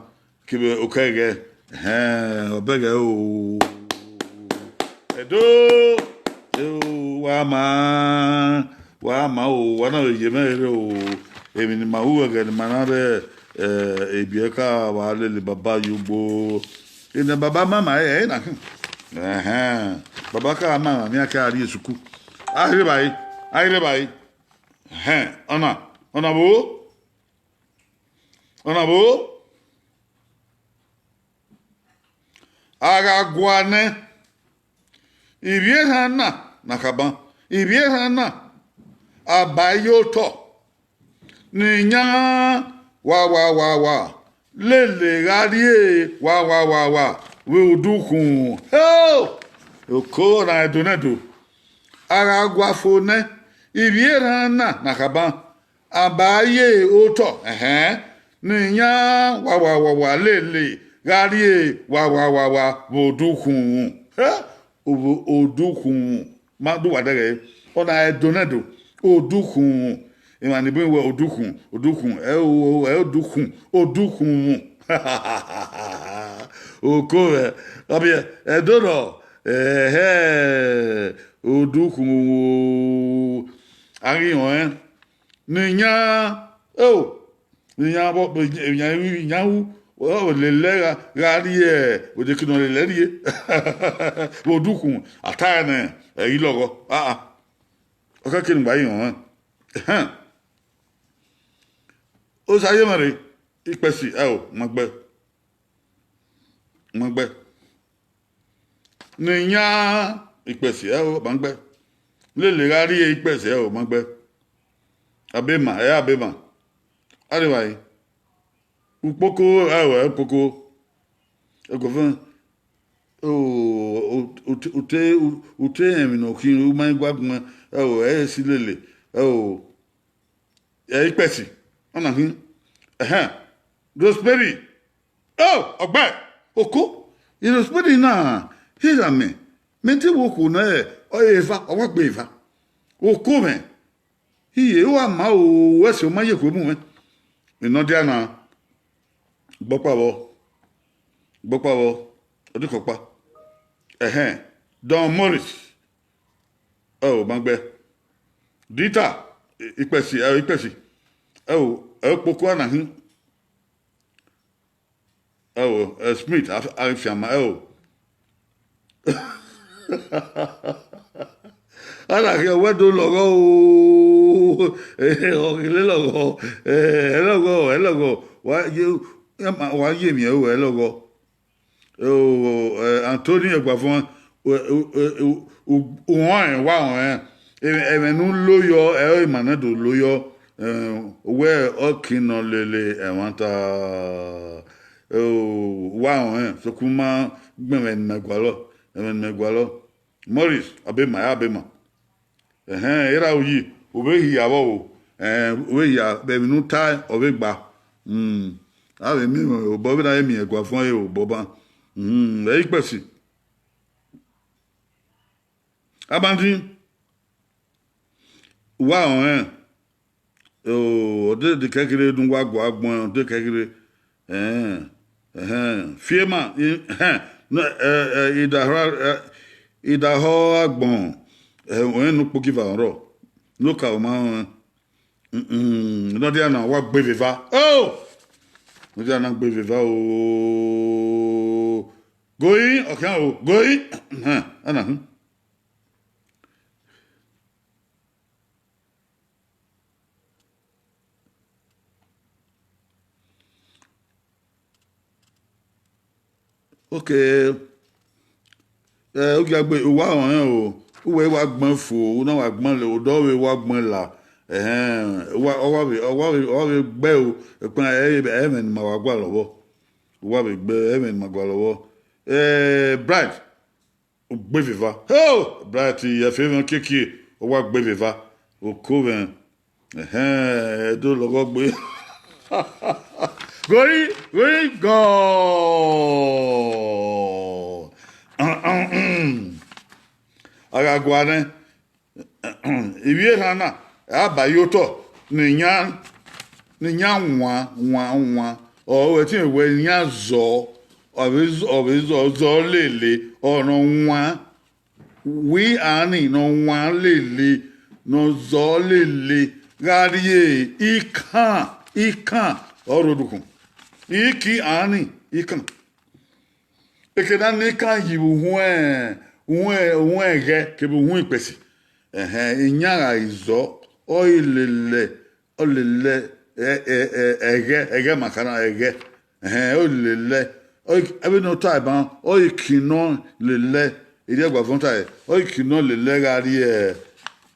kevbe okẹghẹ. Ẹhẹn, ọ bẹghẹ ẹre o. Ẹdo, eh, wa ma, wa ma o, wa na vbe ye mwẹ rre o. Emwi ne ima ru ẹghẹ ne ima na rre, eh, ebiẹ ka vba lele baba ye ugbo. Ene baba ma ma ẹre na khin. Ẹhẹn, baba ka ma ma, ne iran ka rrie esuku. A rre evbare, a rre evbare. Ẹhẹn, ọna, ọna vbo? Ọna vbo? A gha gua nẹ, ivbi erhan na, na khaban, ivbi erhan na, a ba ye otọ, ne iyan wa, wa, wa, wa, lele gha rrie wa, wa, wa, wa, vbe odukhunmwu. Heo! Oko na ẹdo nẹdo. A gha gua fo nẹ, ivbi erhan na, na khaban, a ba ye otọ, ẹhẹn, ne iyan wa, wa, wa, wa, lele gha rrie wa, wa, wa, wa, vbe odukhunmwu. Hẹ, vbe odukhunmwu. Ma do wa dẹghẹ, ọna ẹdo nẹdo, odukhunmwu. Emwa ni bun wẹ odukhun, odukhun, ẹ o, ẹ odukhun, odukhunmwu. Oko mwẹ, ọ biẹ, ẹdo nọ, ẹhẹ, odukhunmwu. A ghi rẹn ọnrẹn, ne iyan, o, ne iyan vbọ, iyan ru, iyan ru, ọ lele gha, gha rrie, odeke ne ọ lele rrie. Vbe odukhunmwu, a ta ẹre nẹ, ẹ i lọghọ, a, a. Ọ khẹke ne uwa i rẹn ọnrẹn. Ẹhẹn. Osa ye mwẹ rre, ikpẹsi, ẹ o, ma gbe. Ma gbe. Ne iyan ikpẹsi, ẹ o, ma gbe. Lele gha rrie ikpẹsi, ẹ o, ma gbe. A be ma, ẹ a be ma. A rre evbare. Ukpoko, ẹ o, ẹ ukpoko. Ẹguọfọn, o, o, ute, ute, ute emwi ne ọ khin, u ma i gua gbọn, ẹ o, ẹ i si lele, ẹ o, ẹ ikpẹsi, ọna khin, ẹhẹn, Rosemary, o, ọgbẹe, oko, Rosemary na, hia mẹ, mẹ te vbe okhuo nẹ, ọ eva, ọ wa gbe eva, oko mwẹ, iye, u wa ma o, wẹ sẹ, u ma ye ekhue mu mwẹ, enọ dia na. Gbọkpa vbọ, gbọkpa vbọ, ọ dikọkpa. Ẹhẹn, Don Morris, ẹ o, ma gbe. Dita, ikpẹsi, ẹ o, ikpẹsi, ẹ o, ẹ o, kpoko ana hin. Ẹ o, ẹ Smith, a, a fianma, ẹ o. A na khian wẹ do lọghọ o, ọ ghi le lọghọ, ẹ lọghọ, ẹ lọghọ, wa ye, wa ye miẹn o, ẹ lọghọ. O, ẹ, Anthony Ẹguavọn, u, u, u, u, u rẹn wa rẹn, ẹmwẹ, ẹmwẹ ne u lo yọ, ẹ ọre ima na do lo yọ, ẹ, wẹ ọ kin nọ lele ẹmwata. O, wa rẹn, sokpan u ma gbẹn ẹmwẹ ne imẹ gualọ, ẹmwẹ ne imẹ gualọ. Morris, a be ma, a be ma. Ẹhẹn, erha uyi, u vbe hia vbe ọvbo, ẹn, u vbe hia vbe emwi ne u tae, ọ vbe gba. Mm. A vbe miẹn obọ vbe na vbe miẹn Ẹguavọn re obọ ban. Mm, ẹ i kpẹsi. Abandin, uwa rẹn ọnrẹn. O, ọ de, de kẹkẹre ne uwa gua gbọn, ọ de kẹkẹre. Ẹhẹn, ẹhẹn, fiema, i-, ẹhẹn, nọ, ẹ, ẹ, idahọ, ẹ, idahọ agbọn, ẹ, ọnrẹn ne ukpogieva rrọọ, ne okaro ma rẹn. Mm, mm, nọ dia na, wa gbe vbe eva. O! Nọ dia na gbe vbe eva o. Goi, ọ khian o, goi. Ẹhẹn, ana hin. Okay. Ẹ, ogiagbe, uwa rọnrẹn o, uwẹ wa gbẹn fo, u na wa gbẹn le, odọ vbe wa gbẹn la. Ẹhẹn, uwa, ọ wa vbe, ọ wa vbe, ọ wa vbe gbe o, ekpẹn ẹ, ẹ, ẹmwẹ ne ima wa gualọ vbọ. Uwa vbe gbe ẹmwẹ ne ima gualọ vbọ. Ẹ, Bright, u gbe vbe eva. Ho! Bright, ẹfe mwẹ kiekie, ọ wa gbe vbe eva. Oko mwẹ. Ẹhẹn, ẹ do lọghọ gbe. Gori, gori gọ. A gha gua nẹ, ivbi erhan na, a ba ye otọ ne iyan, ne iyan wan, wan, wan. Ọ, ẹtin wẹ iyan zọ, ọ vbe zọ, ọ vbe zọ, zọ lele, ọ nọ wan. Wi ani ne ọ wan lele, ne ọ zọ lele, gha rrie ikan, ikan, ọ rre odukhunmwu. Iki ani, ikan. Eke na ne ikan yi vbe uhunmwu, uhunmwu, uhunmwu ẹghẹ kevbe uhunmwu ikpẹsi. Ẹhẹn, iyan gha zọ, ọ i lele, ọ lele, ẹ, ẹ, ẹ, ẹghẹ, ẹghẹ ma kha na, ẹghẹ. Ẹhẹn, ọ lele, ọ i, vbene ọ ta ban, ọ i kinọ lele, erriọ gba vọn ta, ọ i kinọ lele gha rrie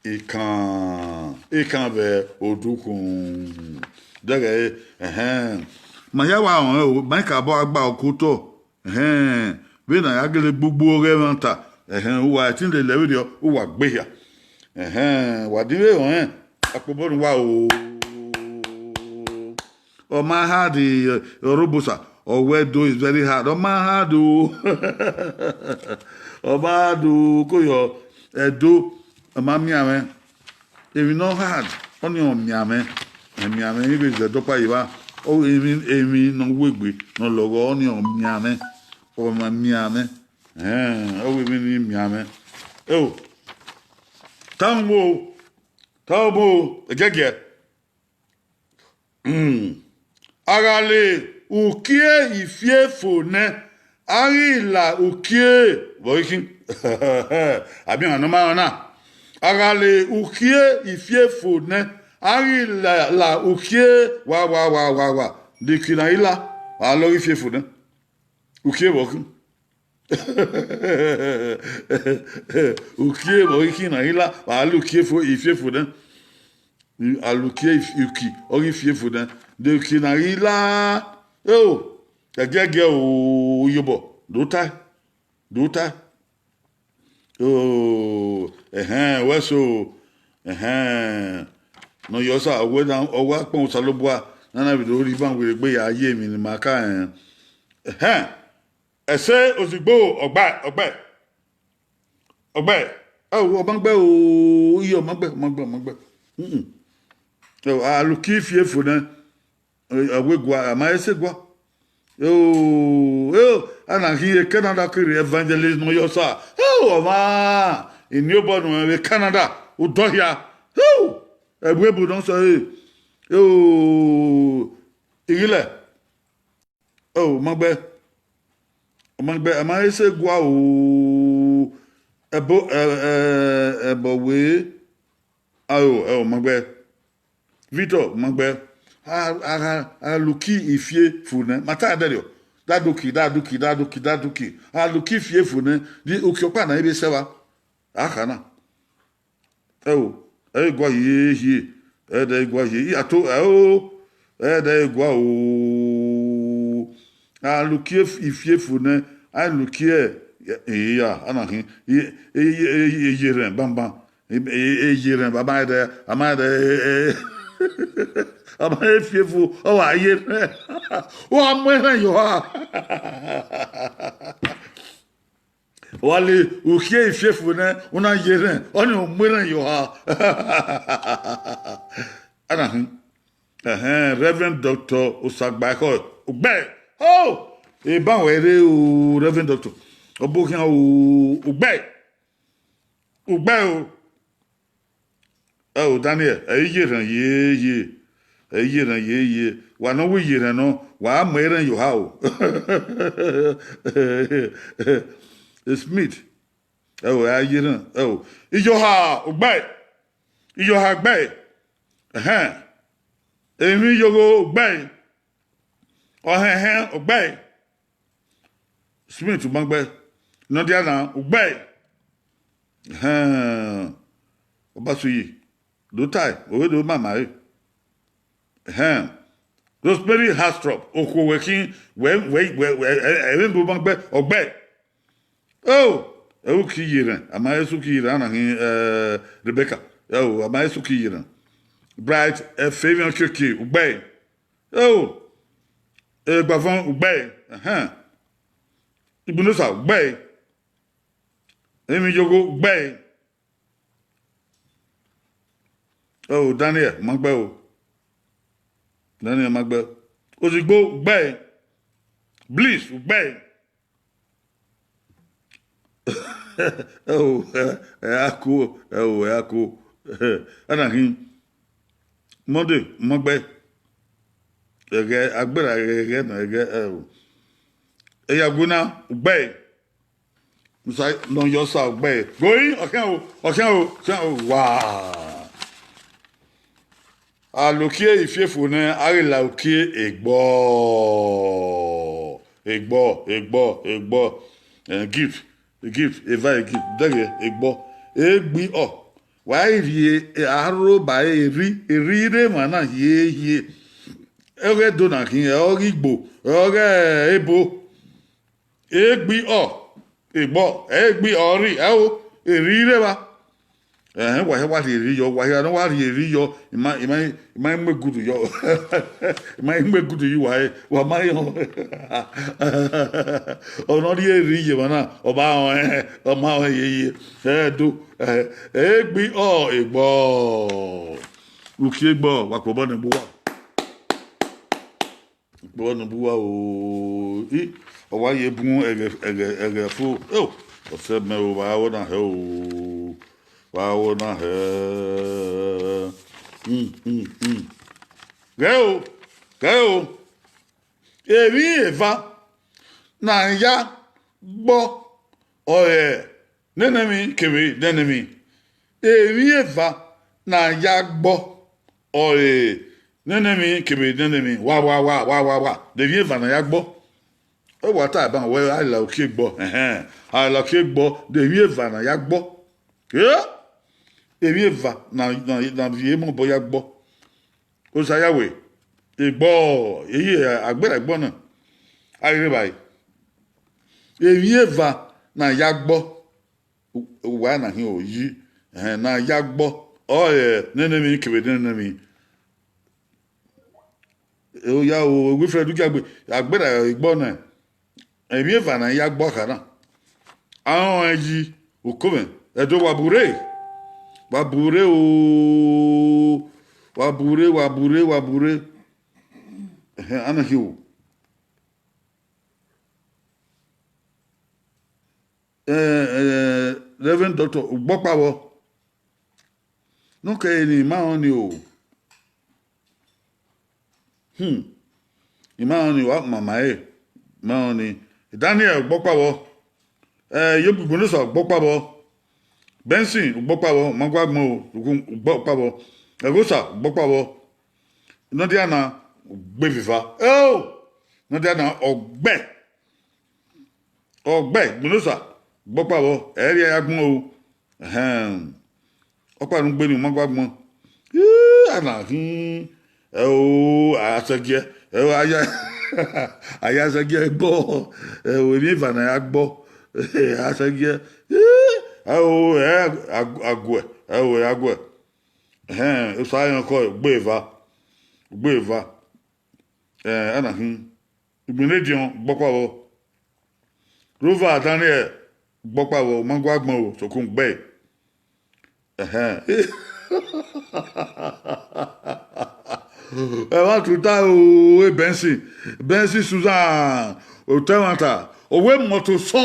ikan, ikan vbe odukhunmwu. Dẹghẹ, ẹhẹn. Ma hia wa rẹn o, ma i ka bọ agba okotọ. Ẹhẹn, vbene a ya gele gbugbu ọghe ẹmwata, ẹhẹn, uwa ẹtin lele vberriọ, uwa gbe hia. Ẹhẹn, wa dinmwehọ rẹn, akpobọ ne uwa o. Ọ ma hard, eh, Ọrobosa, ọ wẹ Ẹdo is very hard. Ọ ma hard o. Ọ ma hard o, ko yọ, Ẹdo, ọ ma miẹn mwẹ. Emwi ne ọ hard, ọnii ọ miẹn mwẹ. Ẹ miẹn mwẹ, I vbe zẹ dọkpa ye evba. Ọ, emwi, emwi ne ọ wegbe, ne ọ lọghọ, ọnii ọ miẹn mwẹ. Ọ ma miẹn mwẹ. Ẹn, ọ wẹ emwi ne I miẹn mwẹ. Eo, tama mu o, tama mu o, ẹgiẹgiẹ. Hmm. A gha le ukie ifiefo nẹ, a ghi la ukie vbe ọghe ikhin. Abian ne ọ ma rẹn na. A gha le ukie ifiefo nẹ, a ghi la, la ukie wa, wa, wa, wa, wa. De ukie na ghi la, a lọ ghi ifiefo nẹ. Ukie vbe ọghe ikhin. Ukie vbe ọghe ikhin na ghi la, a la ukie fo, ifiefo nẹ. A la ukie if-, uki, ọ ghi ifiefo nẹ. De ukie na ghi la, eo, ẹgiẹgiẹ o, iyobọ, do tae, do tae. O, ẹhẹn, wẹ so, ẹhẹn, ne ọ yọ sa, ọ wẹ na, ọ wa kpọnmwẹ Osanobua, ne a na vbe do rhie iban werriegbe ya ye emwi ne ima ka rẹn. Ẹhẹn. Ẹse ozigbo, ọgbae, ọgbae, ọgbae. Ọ, ọ ma gbe o, iye, ọ ma gbe, ọ ma gbe, ọ ma gbe. Mm-mm. Eo, a la uki ifiefo nẹ, ẹ, a wẹ gua, a ma he sẹ gua. Eo, eo, a na khin ye Canada kiri evangelist ne ọ yọ sa. Eo, ọmwa, iniobọ nuẹn vbe Canada, udọ hia. Eo, ẹvbo ebu nọ sẹ, eo, ighilẹ. Eo, ọ ma gbe, ọ ma gbe, a ma he sẹ gua o, ẹbo, ẹ, ẹ, ẹbọ wẹ, aro, ẹ, ọ ma gbe, Victor, ọ ma gbe, a, a, a, a la uki ifiefo nẹ, ma ta dẹrriọ, da duki, da duki, da duki, da duki, a la uki ifiefo nẹ, di uki ọkpa na i vbe sẹ evba, a kha na. Eo, ẹ i gua hie hie, ẹ dẹ i gua hie, I a to, ẹ o, ẹ dẹ i gua o. A la uki ifiefo nẹ, a la uki ẹ, iya, a na khin, iye, iye, iye rẹn banban, iye rẹn banban, ẹ dẹ, a ma dẹ, a ma he fiefo, ọ wa ye rẹn, ọ wa mu erhẹn ye oha. Wa le uki ifiefo nẹ, u na ye rẹn, ọnii ọ mu erhẹn ye oha. A na khin. Ẹhẹn, Reverend Doctor Osagbaẹkhọ, ugbẹe. Oh, eban wẹ rre o, Reverend Doctor. Ọbokhian o, ugbẹe. Ugbẹe o. Ẹ o, Daniel, ẹ i ye erhan ye ye. Ẹ i ye erhan ye ye. Wa ne ọ wẹ ye erhan nọ, wa mu erhan ye oha o. Smith, ẹ o, ẹ i ye erhan, ẹ o. Iyọha, ugbẹe. Iyọha, ugbẹe. Ẹhẹn. Emwi yogho, ugbẹe. Ọhẹnhẹn, ugbẹe. Smith, u ma gbe. Nọdiana, ugbẹe. Ẹhẹn. Ọbasuyi, do tae, ovbe do ma ma re. Ẹhẹn. Rosemary Hastrop, okhuo wẹ khin, wẹ, wẹ, wẹ, wẹ, ẹ, ẹ, ẹmwẹ do ma gbe, ọ gbe. Oh, ẹ u ki ye erhan, a ma ẹ su ki ye erhan, ana khin, eh, Rebecca. Ẹ o, a ma ẹ su ki ye erhan. Bright, eh, Fabian Keke, ugbẹe. Oh, eh, Gbavọn, ugbẹe. Ẹhẹn. Igbunosa, ugbẹe. Emwi yogho, ugbẹe. Ẹ o, Daniel, ma gbe o. Daniel, ma gbe. Ozigbo, ugbẹe. Bliss, ugbẹe. Ẹ o, ẹ, ẹ a ku, ẹ o, ẹ a ku. Ana khin. Monday, ma gbe. Ẹghẹ, agbera ẹghẹ, ẹghẹ na, ẹghẹ, ẹ o. Ẹyawina, ugbẹe. Musa nọ yọ sa ugbẹe. Goi, ọkhian o, ọkhian o, ọkhian o, wa. Alokie ifiefo nẹ, a ghi la ukie egbọ. Egbọ, egbọ, egbọ. Eh, gift, gift, eva gift, dẹghe egbọ. Egbe ọ. Wa i rhie, eh, arhoba eri, eri rre emwa na hie hie. Ọghe do na khin, ẹ ọghe Igbo, ẹ ọghe ebo. Egbe ọ, egbọ, egbe ọ rri, ẹ o, eri rre evba. Ẹhẹn, wa hia wa rhie eri yọ, wa hia ne wa rhie eri yọ, ima, ima, ima i mu egudu yọ. Ima i mu egudu yi wa re, wa ma rẹn. Ọ ne ọ rhie eri ye emwa na, ọ ma rẹn, ọ ma rẹn yeye. Ẹ do, ẹ, egbe ọ, egbọ. Ukie egbọ, wa kpobọ ne egbe uwa. Kpọ ne bu uwa o. I, ọ wa ye bun ẹghẹ, ẹghẹ, ẹghẹ fo. Eo, ọsẹ mẹ o, wa wọ na hẹ o. Wa wọ na hẹ. Hmm, hmm, hmm. Ghẹ o, ghẹ o. Emwi eva ne a ya gbọ ọre nene emwi kevbe nene emwi. Emwi eva ne a ya gbọ ọre nene emwi kevbe nene emwi. Wa, wa, wa, wa, wa, wa. De emwi eva ne a ya gbọ? Ẹ wa ta ban wẹ a la ukie gbọ. Ẹhẹn. A la ukie gbọ, de emwi eva ne a ya gbọ? Eh? Emwi eva na, na, na viọ emọ obọ ya gbọ. Osa ya wẹ, egbọ, eyi agbera egbọ na, a ghi rre evbare. Emwi eva ne a ya gbọ, uwa na hin oyi, ẹhẹn, ne a ya gbọ, ọre nene emwi kevbe nene emwi. Oya o, Wilfred Ugiagbe, agbera egbọ na, emwi eva ne a ya gbọ kha na. A rẹn ọnrẹn yi, ukomwẹ, Ẹdo wa burre, wa burre o, wa burre, wa burre, wa burre. Ẹhẹn, ana khin o. Eh, eh, Reverend Doctor, ugbọkpa vbọ? Ne ọ kẹre ni, ima rẹn ọnii o. Hmm. Ima rẹn ọnii, wa kpama ma ẹre. Ima rẹn ọnii. Daniel, ugbọkpa vbọ? Eh, Iyogbigbo Nosa, ugbọkpa vbọ? Benson, ugbọkpa vbọ? Ma gua gbọn o, ugbọkpa vbọ? Ẹghosa, ugbọkpa vbọ? Nọdiana, ugbẹe vbe eva. Eo! Nọdiana, ọ gbe. Ọ gbe, Igbonosa, ugbọkpa vbọ, ẹ i rhie ya gbọn o. Ẹhẹn. Ọkpa ne u gbe nii, u ma gua gbọn. Ii, a na khin, ẹ o, a sẹgiẹ, ẹ o, a ya, a ya sẹgiẹ gbọ, ẹ o, emwi eva ne a ya gbọ, a sẹgiẹ, ii, ẹ o, ẹ, a, a guẹ, ẹ o, ẹ a guẹ. Ẹhẹn, osa rẹn ọkọ, ugbẹe eva, ugbẹe eva. Ẹ, a na khin. Igbinediọn, ugbọkpa vbọ? Rova Daniel, ugbọkpa vbọ? U ma gua gbọn o, sokpan u gbe. Ẹhẹn. Ẹmwata uta o, e Benson, Benson Susan, otọ ẹmwata, ọ wẹ moto sọ,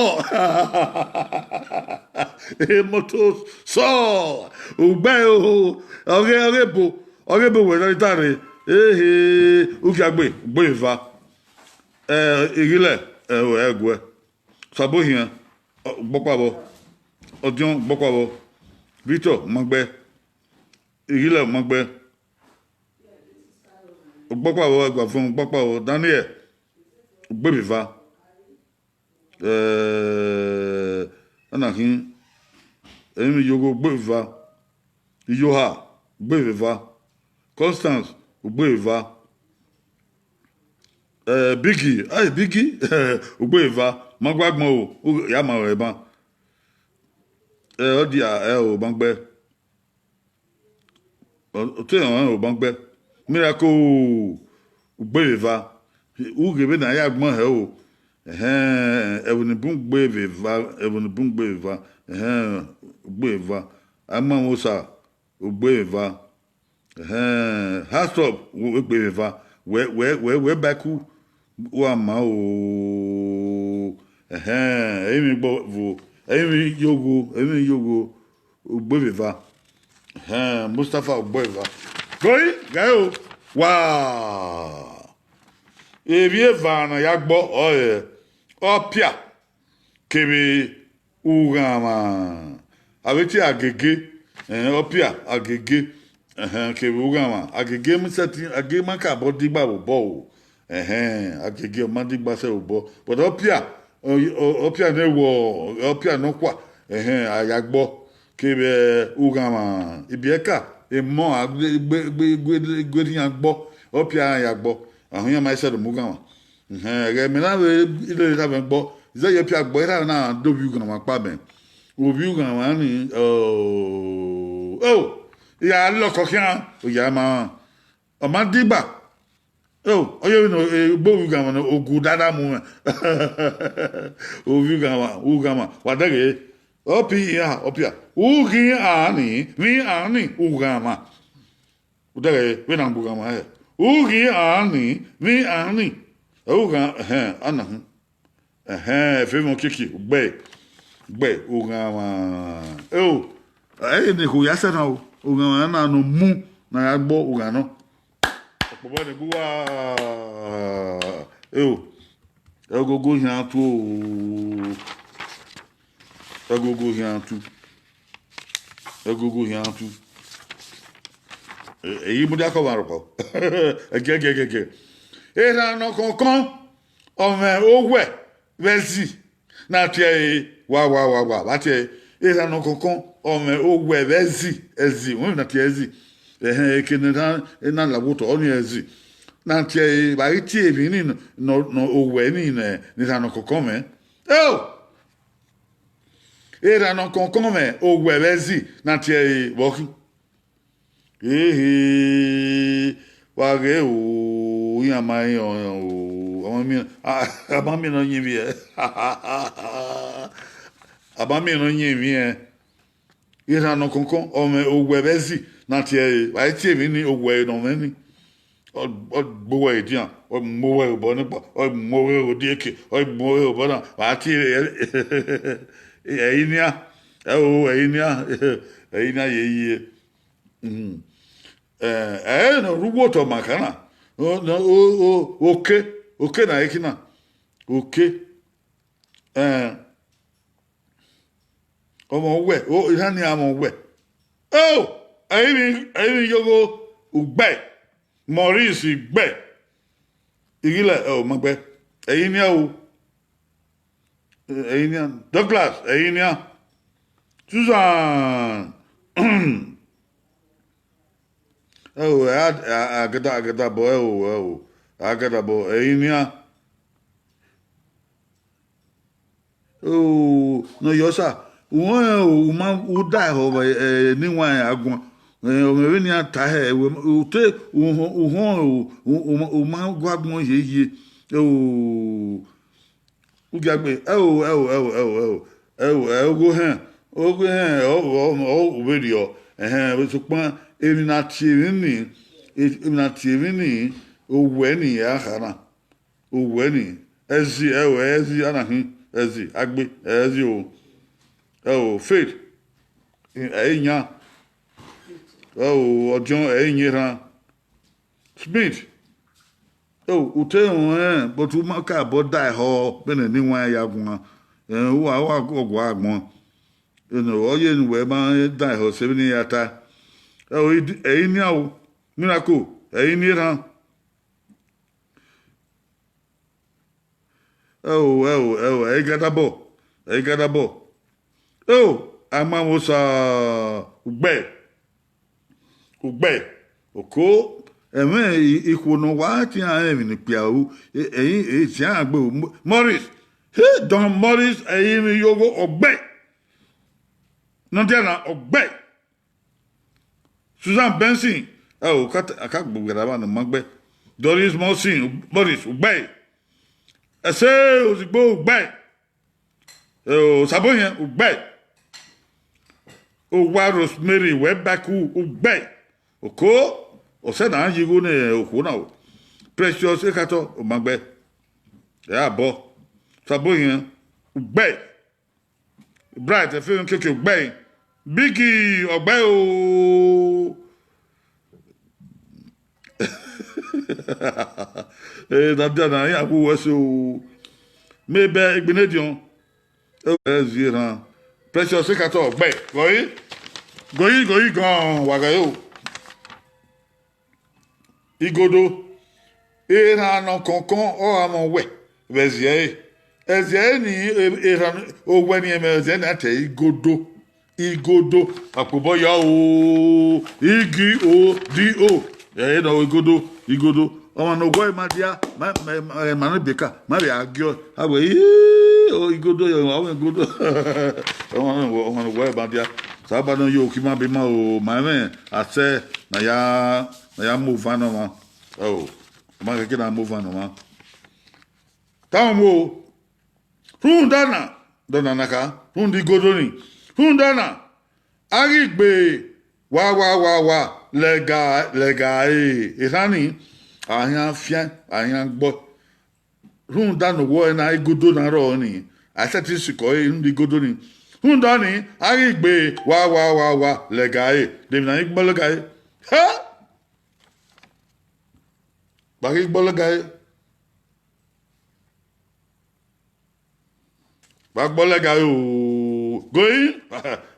moto sọ, ugbẹ o, ọghe, ọghe ebo, ọghe ebo wẹ na ta rre, ehe, ugiagbe, ugbe eva, ẹ, ighilẹ, ẹ, ẹguẹ, Sabohian, ọ, ugbọkpa vbọ, Ọdiọn, ugbọkpa vbọ, Victor, ma gbẹ, ighilẹ, ma gbẹ. Ugbọkpa vbọ, ẹguafiọn, ugbọkpa vbọ, Daniel, ugbevbe eva, ẹ, ana khin, emwi yogho ugbevbe eva, Iyoha, ugbevbe eva, Constance, ugbevbe eva, ẹ, Biggie, ai, Biggie, ugbevbe eva, ma gua gbọn o, u ya ma rẹ ban, ẹ, ọ dia, ẹ, o ma gbẹ. Ọ, ọ te rẹn obọ gbe. Miracle, ugbevbe eva. U ghe vbene a ya gbọn hẹ o. Ẹhẹn, ẹvbo ni bun ugbevbe eva, ẹvbo ni bun ugbevbe eva. Ẹhẹn, ugbevbe eva. Agbọn Osa, ugbevbe eva. Ẹhẹn, House Top, ugbevbe eva. Wẹ, wẹ, wẹ, wẹ ba ku, wa ma o. Ẹhẹn, ẹrinmwi gbọ vo, ẹrinmwi yogho, ẹrinmwi yogho. Ugbevbe eva. Ẹhẹn, Mustapha ugbevbe eva. Goi, ghẹ o. Wa. Evbi eva ne a ya gbọ ọre Ọpia kevbe Ughanmwa. Avbe tie Agege, ẹhẹn, Ọpia, Agege, ẹhẹn, kevbe Ughanmwa. Agege mu sẹtin, Agege ma ka bọ digba vbe obọ o. Ẹhẹn, Agege ọ ma digba sẹ vbe obọ. But Ọpia, ọ, ọ, Ọpia ne wọ, Ọpia nọkhua, ẹhẹn, a ya gbọ. Kevbe Ughanmwa, Ibiẹka, emọ a gbe, gbe, gbe, gbe, gbe rhian gbọ, Ọpia a ya gbọ. Ahọn iran ma i sẹ do mu Ughanmwa. Ẹhẹn, ẹghẹ mẹ na vbe lele erha mwẹ gbọ, zẹ ye Ọpia gbọ, erha na do vbe Ughanmwa kpa mẹ. Ovbi Ughanmwa ni, o, o, I ya lọkọ khian, ọ ya ma, ọ ma digba. O, ọ yevbe ne egbe ovbi Ughanmwa ne ogu dada mu mwẹ. Ovbi Ughanmwa, Ughanmwa, wa dẹghe, Ọpia, Ọpia, u ghi an ni, vbe an ni, Ughanmwa. U dẹghe, vbene a gbe Ughanmwa hẹ. U ghi an ni, vbe an ni, Ughan, ẹhẹn, a na hin. Ẹhẹn, ẹfe mwẹ kiki, ugbẹ, ugbẹ, Ughanmwa. Eo, ẹ i ne ikhuo ya sẹ na o, Ughanmwa na ne ọ mu ne a ya gbọ Ughanmwa nọ. Ọkpọbọ ne gu wa, eo, ẹgogo hian tu o, ẹgogo hian tu, ẹgogo hian tu. Ẹ, ẹ i mudia kọ vbe arọkọ. Ẹgẹgẹgẹgẹ. Erhan ne ọ kọnkọn, ọ mwẹ owẹ vbe ẹzi, na tie ẹre, wa, wa, wa, wa, vba tie ẹre. Erhan ne ọ kọnkọn, ọ mwẹ owẹ vbe ẹzi, ẹzi, wẹ na tie ẹzi. Ẹhẹn, eke ne erhan na la wotọ, ọnii ẹzi. Na tie ẹre, vbe a ghi tie emwi ni nọ, nọ, nọ owẹ ni nẹ, ne erhan ne ọ kọnkọn mwẹ. Eo! Erhan ne ọ kọnkọn mwẹ owẹ vbe ẹzi, na tie ẹre vbe ọ khin. Ehe, wa ghe o, iran ma rẹn o, a ma miẹn, a, a ma miẹn ne ọ yin emwi ẹn. A ma miẹn ne ọ yin emwi ẹn. Erhan ne ọ kọnkọn, ọ mwẹ owẹ vbe ẹzi, na tie ẹre, vbe a i tie emwi ni, owẹ ne ọ mwẹ ni. Ọ, ọ gbe owẹ edian, ọ mu owẹ obọ nekpa, ọ mu owẹ odieke, ọ mu owẹ obọ na, vbe a tie ẹre, ẹre nian, ẹ o, ẹre nian, ẹre nian ye ye. Mhm. Ẹ, ẹ, ne ọ rre uwu otọ ma ka na, o, o, o, oke, oke na, ekina, oke, ẹ, ọmọ wẹ, o, iran ni amọ wẹ. O, ẹrinmwi, ẹrinmwi yogho, ugbẹ, Maurice, ugbẹ, ighilẹ, ẹ, ọ ma gbẹ, ẹre nian o. Ẹre nian, Douglas, ẹre nian, Susan, ẹ o, ẹ, a, a, agada, agadabọ, ẹ o, ẹ o, agadabọ, ẹre nian. O, ne ọ yọ sa, u rẹn o, u ma, u da ẹhọ vbe, ẹ, ne iwinna aguan, ẹ, ọ mwẹ vbene iran ta hẹ, u te, u họn, u họn o, u, u ma, u ma gu agbọn ye ye, o, u gia gbe, ẹ o, ẹ o, ẹ o, ẹ o, ẹ o, ẹ o, ẹ ogho hẹn, ogho hẹn, ọ, ọ, ọ, u vberriọ, ẹhẹn, sokpan emwi ne a tie emwi ni, Emwi na tie emwi ni, owẹ ni a kha na. Owẹ ni, ẹzi, ẹo, ẹzi, a na khin, ẹzi, agbe, ẹzi o. Ẹo, Faith, ẹ i yan. Ẹo, Ọdiọn, ẹ i yan erhan. Smith, ẹo, u te rẹn, but u ma ka bọ da ehọ, vbene ne iwan ya guan. Ẹn, uwa, uwa, uwa agbọn. Ẹn, ọ ye ne uwẹ ma da ehọ, sẹ vbene I ya ta. Ẹo, ẹ i nian o, Miracle, ẹ i ni erhan. Ẹo, ẹo, ẹo, ẹ i ga da bọ, ẹ i ga da bọ. Ẹo, a ma vbe Osa, ugbẹ, ugbẹ, oko, ẹmwẹ i- ikhuo ne ọ wa tian emwi ne ikpia ru, e- ẹyin e tian gbe ru. Mo- Morris, he, Don Morris, ẹ i mwẹ ighogho ọgbẹ. Ne ọ dia na ọgbẹ. Susan Benson, ẹ o, ka ta- a ka gbe ugbẹn na vba ne ọ ma gbe. Doris Morrison, Morris, ugbẹ. Ẹse Ozigbo, ugbẹ. Ẹ o, Sabohiẹn, ugbẹ. Owa Rosemary, wẹ baku, ugbẹ. Oko, ọsẹ na ye igho ne okhuo na o. Precious Ekatọ, ọ ma gbe. Ẹ a bọ. Sabohiẹn, ugbẹ. Bright, ẹfe keke, ugbẹ. Biggie, ọgbẹ o. Eh, na dia na, iran wu wẹ so. Me bẹ Egbenediọn. Ẹ zi erhan. Precious Ekatọ, ọgbẹ. Gọyi. Gọyi, gọyi gan, wa gha yo. Igodo. Erhan nọ kọnkọn, ọ gha mwẹ owẹ vbe ẹziẹ ẹre. Ẹziẹ ẹre ni, e- erhan owẹ ni ẹmwẹ ẹziẹ na te igodo. Igodo. Akpobọ ya o. I G O D O. Ẹ nọ igodo. Igodo. Ọmwa ne owẹ ma dia, ma, ma, ma, ma ne beka, ma vbe a giọ. A wẹ, "Ii, o, igodo, ọ wẹ igodo." Ọmwa ne owẹ, ọmwa ne owẹ ma dia. Saba nọ yo, ki ma be ma o, ma mwẹ asẹ, na ya, na ya mu ova nọ ọmwa. Ẹ o, ma keke na mu ova nọ ọmwa. Tama mu o. Rhunmwuda na, dọna na kha, rhunmwuda igodo ni. Rhunmwuda na, a ghi gbe wa, wa, wa, wa, lẹga, lẹga, e, erhan ni, a hian fian, a hian gbọ. Rhunmwuda ne owẹ na igodo na rrọọ ni, a sẹtin sikọ ẹre rhunmwuda igodo ni. Rhunmwuda ni, a ghi gbe wa, wa, wa, wa, lẹga e. De emwi ne a ghi gbe lẹga e? Ha! Wa ghi gbe lẹga e. Wa gbe lẹga e o. Gọyi.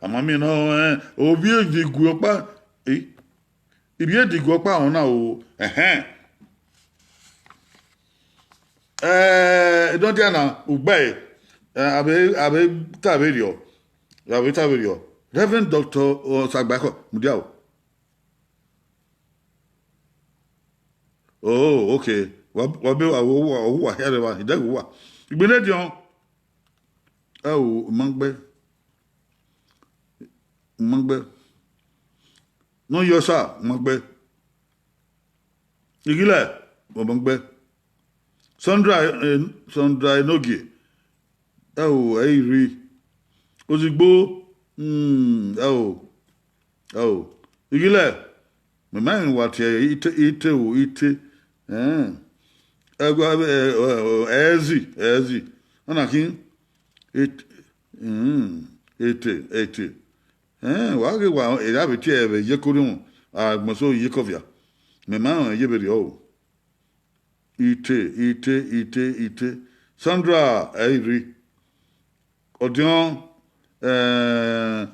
A ma miẹn nọ, ẹn, ovbi edigu ọkpa, e, ivbi edigu ọkpa ọna o. Ẹhẹn. Eh, Edọdia na, ugbẹ, eh, a vbe, a vbe ta vberriọ. A vbe ta vberriọ. Reverend Doctor Osagbakhọ, mudia o. Oh, okay. Wa, wa be wa, wa, wa, wa, here wa, idẹghe uwa. Igbenediọn. Ẹ o, u ma gbe. U ma gbe. Nọ yọ sa, u ma gbe. Ighilẹ, u ma gbe. Sandra, eh, Sandra Enogie. Ẹ o, ẹ i rri. Ozigbo, mm, ẹ o, ẹ o. Ighilẹ, mẹ ma rẹn wa tie ite, ite o, ite. Ẹn. Ẹgua, ẹ, ẹ, ẹ, ẹzi, ẹzi. Ọna khin, et-, mm, ete, ete. Ẹn, wa ghe wa, erha vbe tie ẹvbo iyeke orhiọn, agbọn eso iyeke ọvia. Mẹ ma rẹn ye vberriọ o. Ite, ite, ite, ite. Sandra, ẹ i rri. Ọdiọn, eh,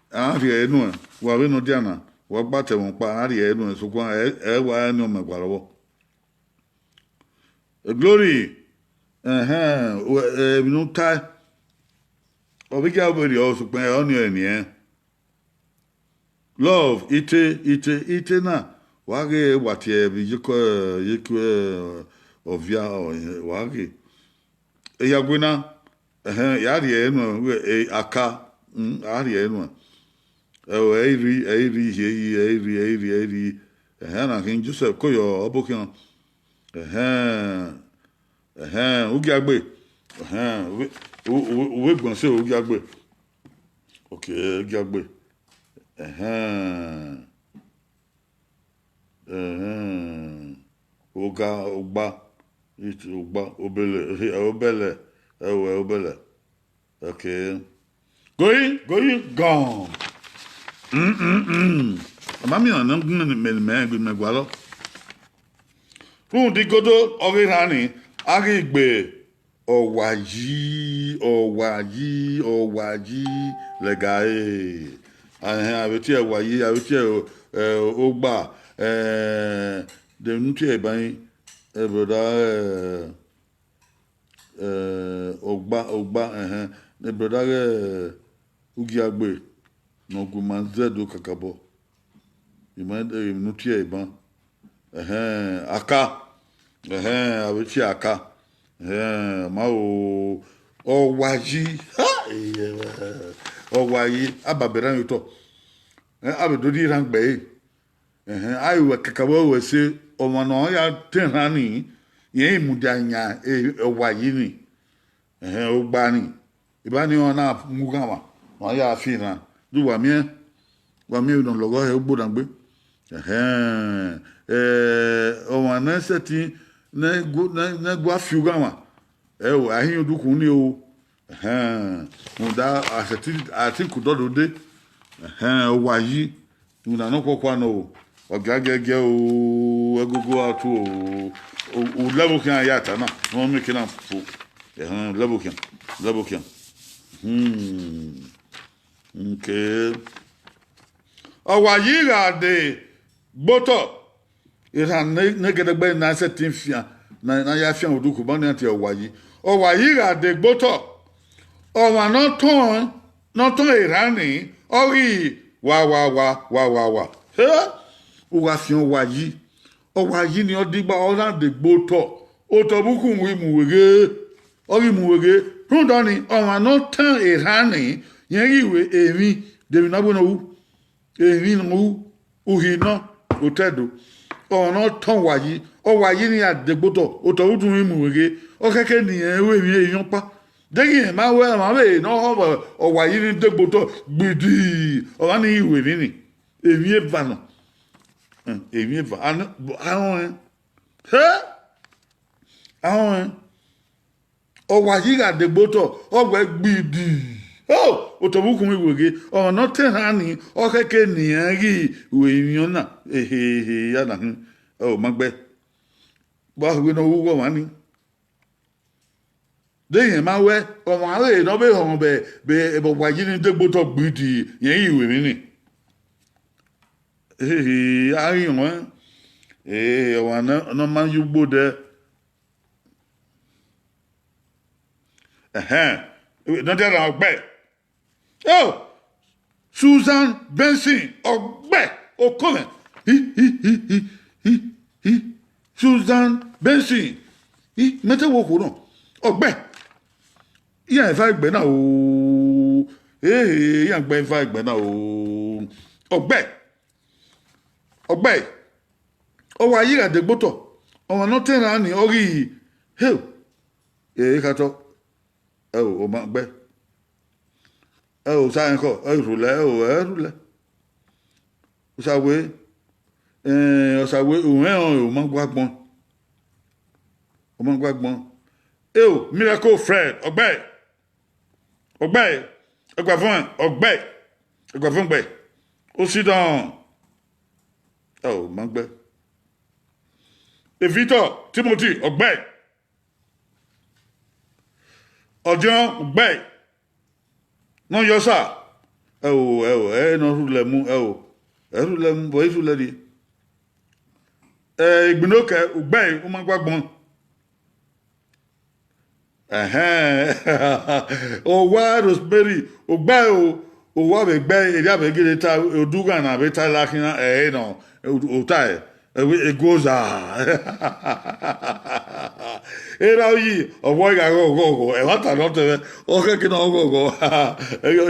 a rhie ẹre nuẹn, wa vbe nọ dia na, wa gba tẹ ẹmwẹ ọkpa, a rhie ẹre nuẹn, sokpan ẹ, ẹ wa ẹre ne ọ mẹ gualọ vbọ. Glory, ẹhẹn, emwi ne u tae, ọ vbe gia vberriọ, sokpan ọnii ọre niẹn. Love, ite, ite, ite na, wa ghe wa tie vbe iyeke, iyeke, eh, ọvia, ọ, wa ghe. Eyague na, ẹhẹn, ya rhie ẹre nuẹn, wẹ, eh, aka, mm, a rhie ẹre nuẹn. Ẹ o, ẹ i rri, ẹ i rri, hie yi, ẹ i rri, ẹ i rri, ẹ i rri. Ẹhẹn, na khin Joseph Koyo, ọbokhian. Ẹhẹn, ẹhẹn, u gia gbe. Ẹhẹn, u vbe, u, u, u vbe gbọn ẹse, u gia gbe. Okay, u gia gbe. Ẹhẹn. Ẹhẹn. Oga, ogba, it, ogba, obele, obẹlẹ, ẹwẹ obẹlẹ. Okay. Going, going, gone. Mm, mm, mm. Ọ ma miẹn ọna ne mẹ, mẹ, mẹ, mẹ gualọ. Rhunmwuda igodo ọghe erhan ni, a ghi gbe ọwayi, ọwayi, ọwayi lẹga ẹre. Ẹhẹn, a vbe tie ọwayi, a vbe tie, eh, ogba, eh, de ne u tie ban, eh, brother, eh, eh, ogba, ogba, ẹhẹn, ne brother ghe Ugiagbe, ne ọ gu ima zẹ do kakabọ. Ima, eh, ne u tie ban. Ẹhẹn, aka. Ẹhẹn, a vbe tie aka. Ẹhẹn, ma o, ọwayi. Ha, eh, ọwayi, a ba bẹrẹ rẹn otọ. Eh, a vbe do rhie erhan gbe ẹre. Ẹhẹn, a i ruẹ kakabọ ruẹ ẹse, ọmwa ne ọ ya tọn erhan ni, irẹn i mudia yan, eh, ọwayi ni. Ẹhẹn, ogba ni. Eba ni ọ na mu ughanmwa, ne ọ ya fi erhan. De uwa miẹn, wa miẹn vbene ọ lọghọ hẹ ugbo na gbe. Ẹhẹn, eh, ọmwa ne sẹtin ne gu-, ne, ne gua fi ughanmwa. Ẹo, a hin odukhunmwu ni o. Ẹhẹn, rhunmwuda a sẹtin, a sẹtin ku dọdọ dee. Ẹhẹn, ọwayi, rhunmwuda ne ọ khuọkhua nọ o, ọ giagiagia o, ẹgogo a tu o, u lẹvbo khian ya ta na, ne ọ miẹn eke na fo. Ẹhẹn, u lẹvbo khian, u lẹvbo khian. Hmm, okay. Ọwayi gha de gbe otọ, erhan ne, ne gẹdẹgbẹ na sẹtin fian, na, na ya fian odukhunmwu, ọni a tie ọwayi. Ọwayi gha de gbe otọ, ọmwa ne ọ tọn, ne ọ tọn erhan ni, ọ ghi wa, wa, wa, wa, wa, wa. He, u gha fian ọwayi, ọwayi ni ọ digba, ọ na de gbe otọ, otọ vbe ukhunmwu ghi mu vbe ghe, ọ ghi mu vbe ghe. Rhunmwuda ọnii, ọmwa ne ọ tọn erhan ni, rẹn ghi wẹ emwi, de emwi ne a wẹ ne ọ ru. Emwi ne u, uhi nọ, otọ Ẹdo. Ọmwa ne ọ tọn ọwayi, ọwayi ni ya de gbe otọ, otọ vbe ukhunmwu ghi mu vbe ghe, ọ khẹke ne irẹn ru emwi emwi ọkpa. Deghẹ irẹn ma wẹ ọmwa vbe ne ọ họn ọwayi ni de gbe otọ gbidi, ọmwa ni ghi ru emwi ni. Emwi eva nọ. Hmm, emwi eva. A nọ, a rọnrẹn. He? A rọnrẹn. Ọwayi gha de gbe otọ, ọ wẹ gbidi. O, otọ vbe ukhunmwu ghi wẹ ghe, ọmwa ne ọ tọn erhan ni, ọ khẹke ne irẹn ghi ru emwi ọna. Ehe, ehe, ya na hin, ọ ma gbe. Wa hu ne ọ ru uwu ọmwa ni. De irẹn ma wẹ, ọmwa vbe ne ọ vbe họn vbe, vbe, vbe ọwayi ni de gbe otọ gbidi, irẹn ghi ru emwi ni. Ehe, a ghi họn, eh, ọmwa ne, ne ọ ma ye ugbo dẹ. Ẹhẹn, ne ọ dia na ọgbẹe. Oh, Susan Benson, ọgbẹe, okọmwẹ. Hi, hi, hi, hi, hi, hi. Susan Benson. Hi, mẹ te wo okhuo nọ. Ọgbẹe. Iran eva egbe na o. Ehe, iran gbe eva egbe na o. Ọgbẹe. Ọgbẹe. Ọwayi gha de gbe otọ. Ọmwa ne ọ tọn erhan ni, ọ ghi, he, e khatọ. Ẹo, ọ ma gbe. Ẹo, osa rẹn khọ, ẹo, rhulẹ, ẹo, ẹ rhulẹ. Osa wẹ, eh, osa wẹ, u rẹn ọnrẹn, u ma gua agbọn. U ma gua agbọn. Ẹo, Miracle Fred, ọgbẹe. Ọgbẹe, ẹguavọn, ọgbẹe, ẹguavọn gbe. Osidọn. Ẹo, ma gbe. Evitọ Timothy, ọgbẹe. Ọdiọn, ọgbẹe. Ne ọ yọ Osa. Ẹo, ẹo, ẹ ne ọ rhulẹ mu, ẹo. Ẹ rhulẹ mu, vbe ọ i rhulẹ rrie? Ẹ, Igbinokẹ, ọgbẹe, u ma gua agbọn. Ẹhẹn. Owa Rosemary, ọgbẹe o, owa vbe gbe, erriọ vbe gele ta, odughan na vbe ta la khian, ẹ, nọ, ota ẹ, ẹvbo egoza. Erha uyi, ọvbọ gha ghọghọghọ, ẹmwata ne ọ tẹmwẹ, ọ khẹke ne ọ ghọghọ.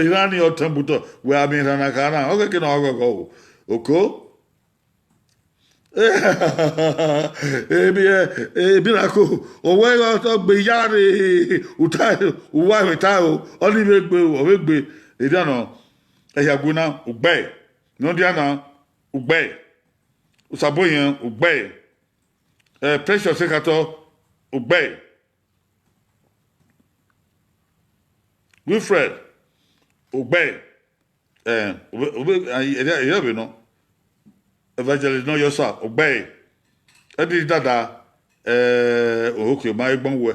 Iran ni ọ tẹn butọ, wẹ a miẹn erhan na kha na, ọ khẹke ne ọ ghọghọ o. Oko? Ebi, ebi na ko, ọ wẹ ghe ọ gbe ya rre, uta, uwa vbe ta o, ọ ni vbe gbe, ọ vbe gbe, erriọ nọ, ẹhiagu na, ọgbẹe, ne ọ dia na, ọgbẹe. Osaboyẹn, ugbẹe. Eh, Precious Ekhatọ, ugbẹe. Wilfred, ugbẹe. Eh, obẹ, obẹ, ah, ẹrẹ, ẹrẹ vbe nọ. Evangelist nọ yọ sa, ugbẹe. Ẹdiri dada, eh, oke ma egbọn wẹ.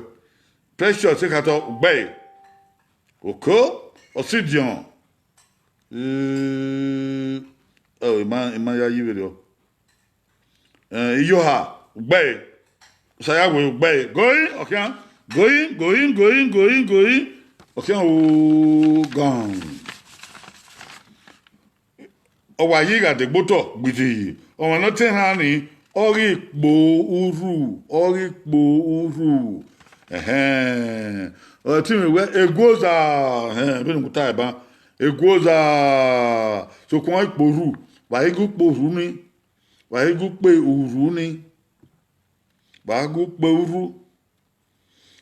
Precious Ekhatọ, ugbẹe. Oko, Ọsidiọn. Eh, oh, ima, ima ya yi vberriọ. Eh, Iyoha, ugbẹe. Osayawe, ugbẹe. Going, ọkhian. Going, going, going, going, going. Ọkhian, oh, gone. Ọ wa yi gha degbe otọ gbidiyi, ọmwa ne ọ te erhan ni, ọ ghi kpo urhu, ọ ghi kpo urhu. Ẹhẹn, ọ te mwẹ wẹ eguoza, ẹhẹn, vbene u ta ẹban, eguoza, sokpan ọ ghi kpo urhu, wa ghi gu kpo urhu ni, wa ghi gu kpe urhu ni, wa gu kpe urhu.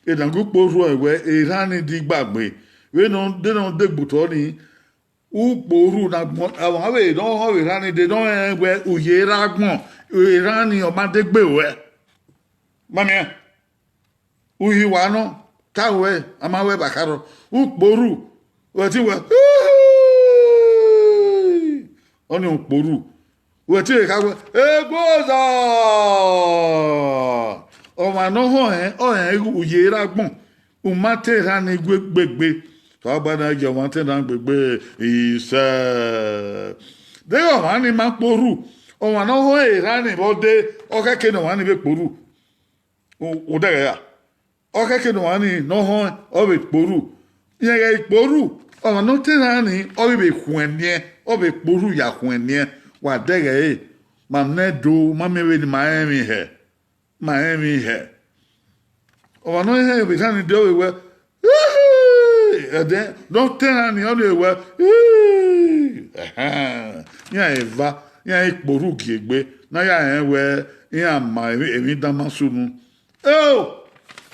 Ena gu kpe urhu ẹre wẹ erhan ni di gbagbe, vbene ọ de ne ọ degbe otọ ni, u kpe urhu ne agbọn, ọmwa vbe ne ọ họn vbe erhan ni dee, ne ọ rẹnrẹn wẹ u ye erha agbọn, erhan ni ọ ma degbe ruẹ. Ma miẹn, u hi wa nọ, ta ruẹ, a ma ruẹ vbe akharọ, u kpe urhu, wẹ te wẹ, ọnii u kpe urhu, wẹ te kha wẹ, eguoza, ọmwa ne ọ họn rẹn, ọ rẹn u ye erha agbọn. U ma te erhan ni gu egbe gbe. Osanobua na gie ọmwa te erhan gbe gbe, isẹ. Deghẹ ọmwa ni ma kpe orhu, ọmwa ne ọ họn erhan ni vbe ọ dee, ọ khẹke ne ọmwa ni vbe kpe orhu. U, u dẹghẹ ra? Ọ khẹke ne ọmwa ni ne ọ họn, ọ vbe kpe orhu. Rẹn ghẹ i kpe orhu, ọmwa ne ọ te erhan ni, ọ ghi vbe khuẹnniẹn, ọ vbe kpe orhu ya khuẹnniẹn. Wa dẹghẹ ẹre, ma nẹ do, ma miẹn vbene ima rẹn emwi hẹ. Ma rẹn emwi hẹ. Ọmwa ne ọ hẹn vbe erhan ni de, ọ vbe wẹ, ẹdẹ ne ọ te erhan ni, ọ ni wẹ, ẹhẹn, iran eva, iran i kpe orhu gie egbe, ne a ya rẹn wẹ iran ma emwi, emwi dan ma sunu. Eo,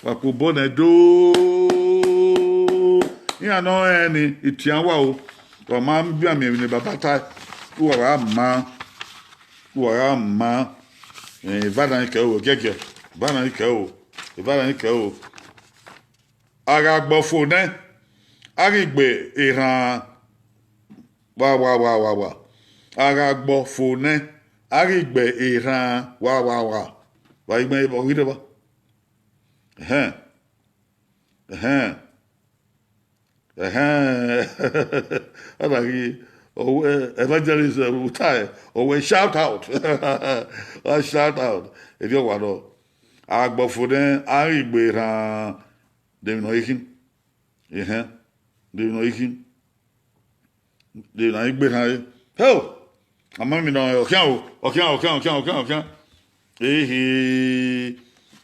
wa kpe obọ nẹ do. Iran ne ọ rẹn ni, itian wa o. Wa ma bian miẹn emwi ne baba tae, uwa gha ma, uwa gha ma. Eh, eva na i kẹ o, giẹgiẹ. Eva na i kẹ o, eva na i kẹ o. A gha gbe ọfo nẹ, a ghi gbe erhan. Wa, wa, wa, wa, wa. A gha gbe ọfo nẹ, a ghi gbe erhan. Wa, wa, wa. Wa i gbẹn, ọ ghi rre evba. Ẹhẹn. Ẹhẹn. Ẹhẹn. A na ghi, ọ wẹ, evangelist, eh, u ta ẹre, ọ wẹ shout out. A shout out. Erriọ wa nọ. A gbe ọfo nẹ, a ghi gbe erhan, de emwi ne ọ i khin. Ẹhẹn. De emwi ne ọ i khin. De emwi ne a i gbe erhan re. Heo! A ma miẹn nọ, ọ khian o, ọ khian, ọ khian, ọ khian, ọ khian, ọ khian. Ehe,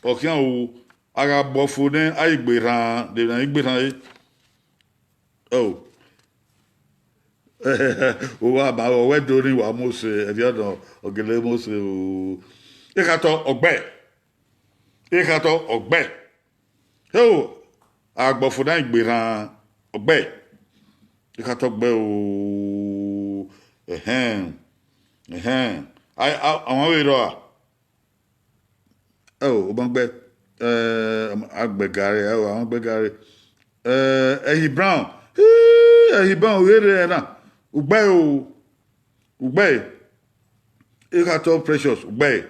ọ khian o. A gha gbe ọfo nẹ, a i gbe erhan, de emwi ne a i gbe erhan re. Oh. Uwa ma, ọ wẹ do ni wa mose, ẹdẹ ọdọ, ọ gele mose o. Ekhatọ, ọ gbe. Ekhatọ, ọ gbe. Heo, a gbe ọfo na i gbe erhan, ọ gbe. Ekhatọ, ọ gbe o. Ẹhẹn. Ẹhẹn. A, a, ọmwa vbe rrọọ a? Ẹo, obọ gbe, eh, agbẹgare, ẹo, agbẹgare. Eh, Ẹhi Brown, hii, Ẹhi Brown, u rre na, u gbe o, u gbe. Ekhatọ Precious, u gbe.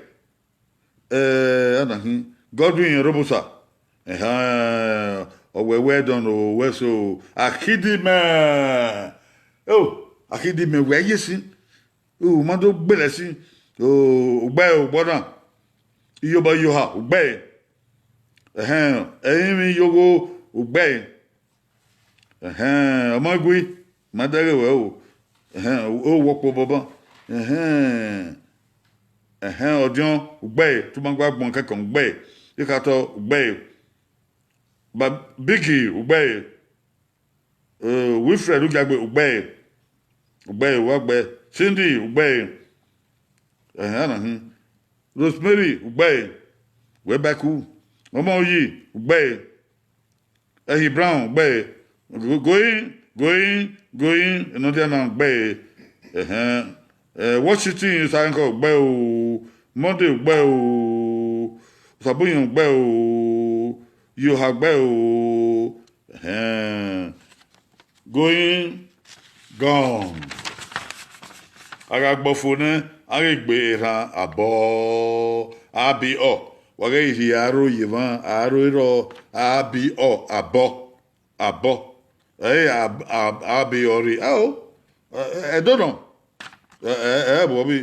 Eh, a na khin, Godwin Robosa, ẹhẹn, ọ wẹ well done o, wẹ so, Akidimẹ, o, Akidimẹ, wẹ ye sin. U ma do gbele ẹse, u gbe, u gbọ na, iyobọ iyoha, u gbe. Ẹhẹn, ẹrinmwi iyogho, u gbe. Ẹhẹn, ọmọ Igui, ma dẹghe wẹ o. Ẹhẹn, o wọ kpo bọbọ. Ẹhẹn, ẹhẹn, ọdiọn, u gbe, tu ma gua gbọn kẹkan, u gbe. Ikhatọ, u gbe. Ba Biggie, u gbe. Eh, Wilfred Ugiagbe, u gbe, u gbe, wa gbe. Cindy, u gbe. Ẹhẹn, a na hin. Rosemary, u gbe. Wẹ ba ku. Ọmọ Oyi, u gbe. Ẹhi Brown, u gbe. Go-, going, going, going, enọdia na, u gbe. Ẹhẹn. Eh, Washington, Sankọ, u gbe o. Monday gbe o, Osaboyan gbe o, Iyoha gbe o. Ẹhẹn. Going gone. A gha gbe ọfo nẹ, a ghi gbe erhan abọ, a bi ọ. Wa ghẹ rhie aro ye emwa, aro erọ, a bi ọ abọ, abọ. Ẹ, a, a, a bi ọ rre. Ao, ẹ, ẹ, ẹdọnọ. Ẹ, ẹ, ẹ, vbe ọ vbe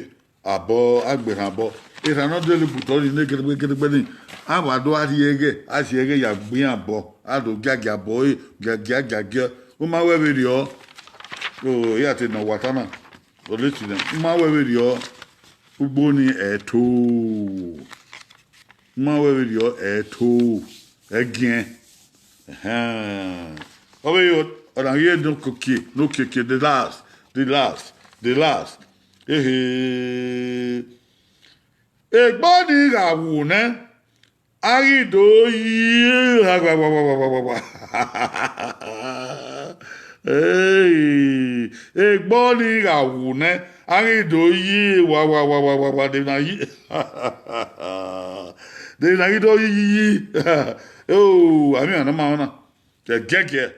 abọ, a gbe erhan abọ. Erhan ne ọ dele bu otọ ni ne gedegbe, gedegbe ni. A wa do a rhie ẹghẹ, a rhie ẹghẹ ya gbe iran abọ. A do giagia abọ ẹre, giagia, giagia. U ma wẹ vberriọ. O, iran te nọ wa ta na. Ọ leti nẹ. U ma wẹ vberriọ. Ugbo ni ẹto. U ma wẹ vberriọ ẹto. Ẹgiẹn. Ẹhẹn. Ọ vbe yo, ọ na ghi ye ne okiekie, ne okiekie, the last, the last, the last. Ehe. Egbe ọnii gha wu nẹ, a ghi do yi wa wa wa wa wa wa wa wa. Hey, egbe ọnii gha wu nẹ, a ghi do yi wa wa wa wa wa wa, de na yi, de na ghi do yi yi yi. Oh, a miẹn ọmwa ne ọ ma rẹn na. Ẹgiẹgiẹ,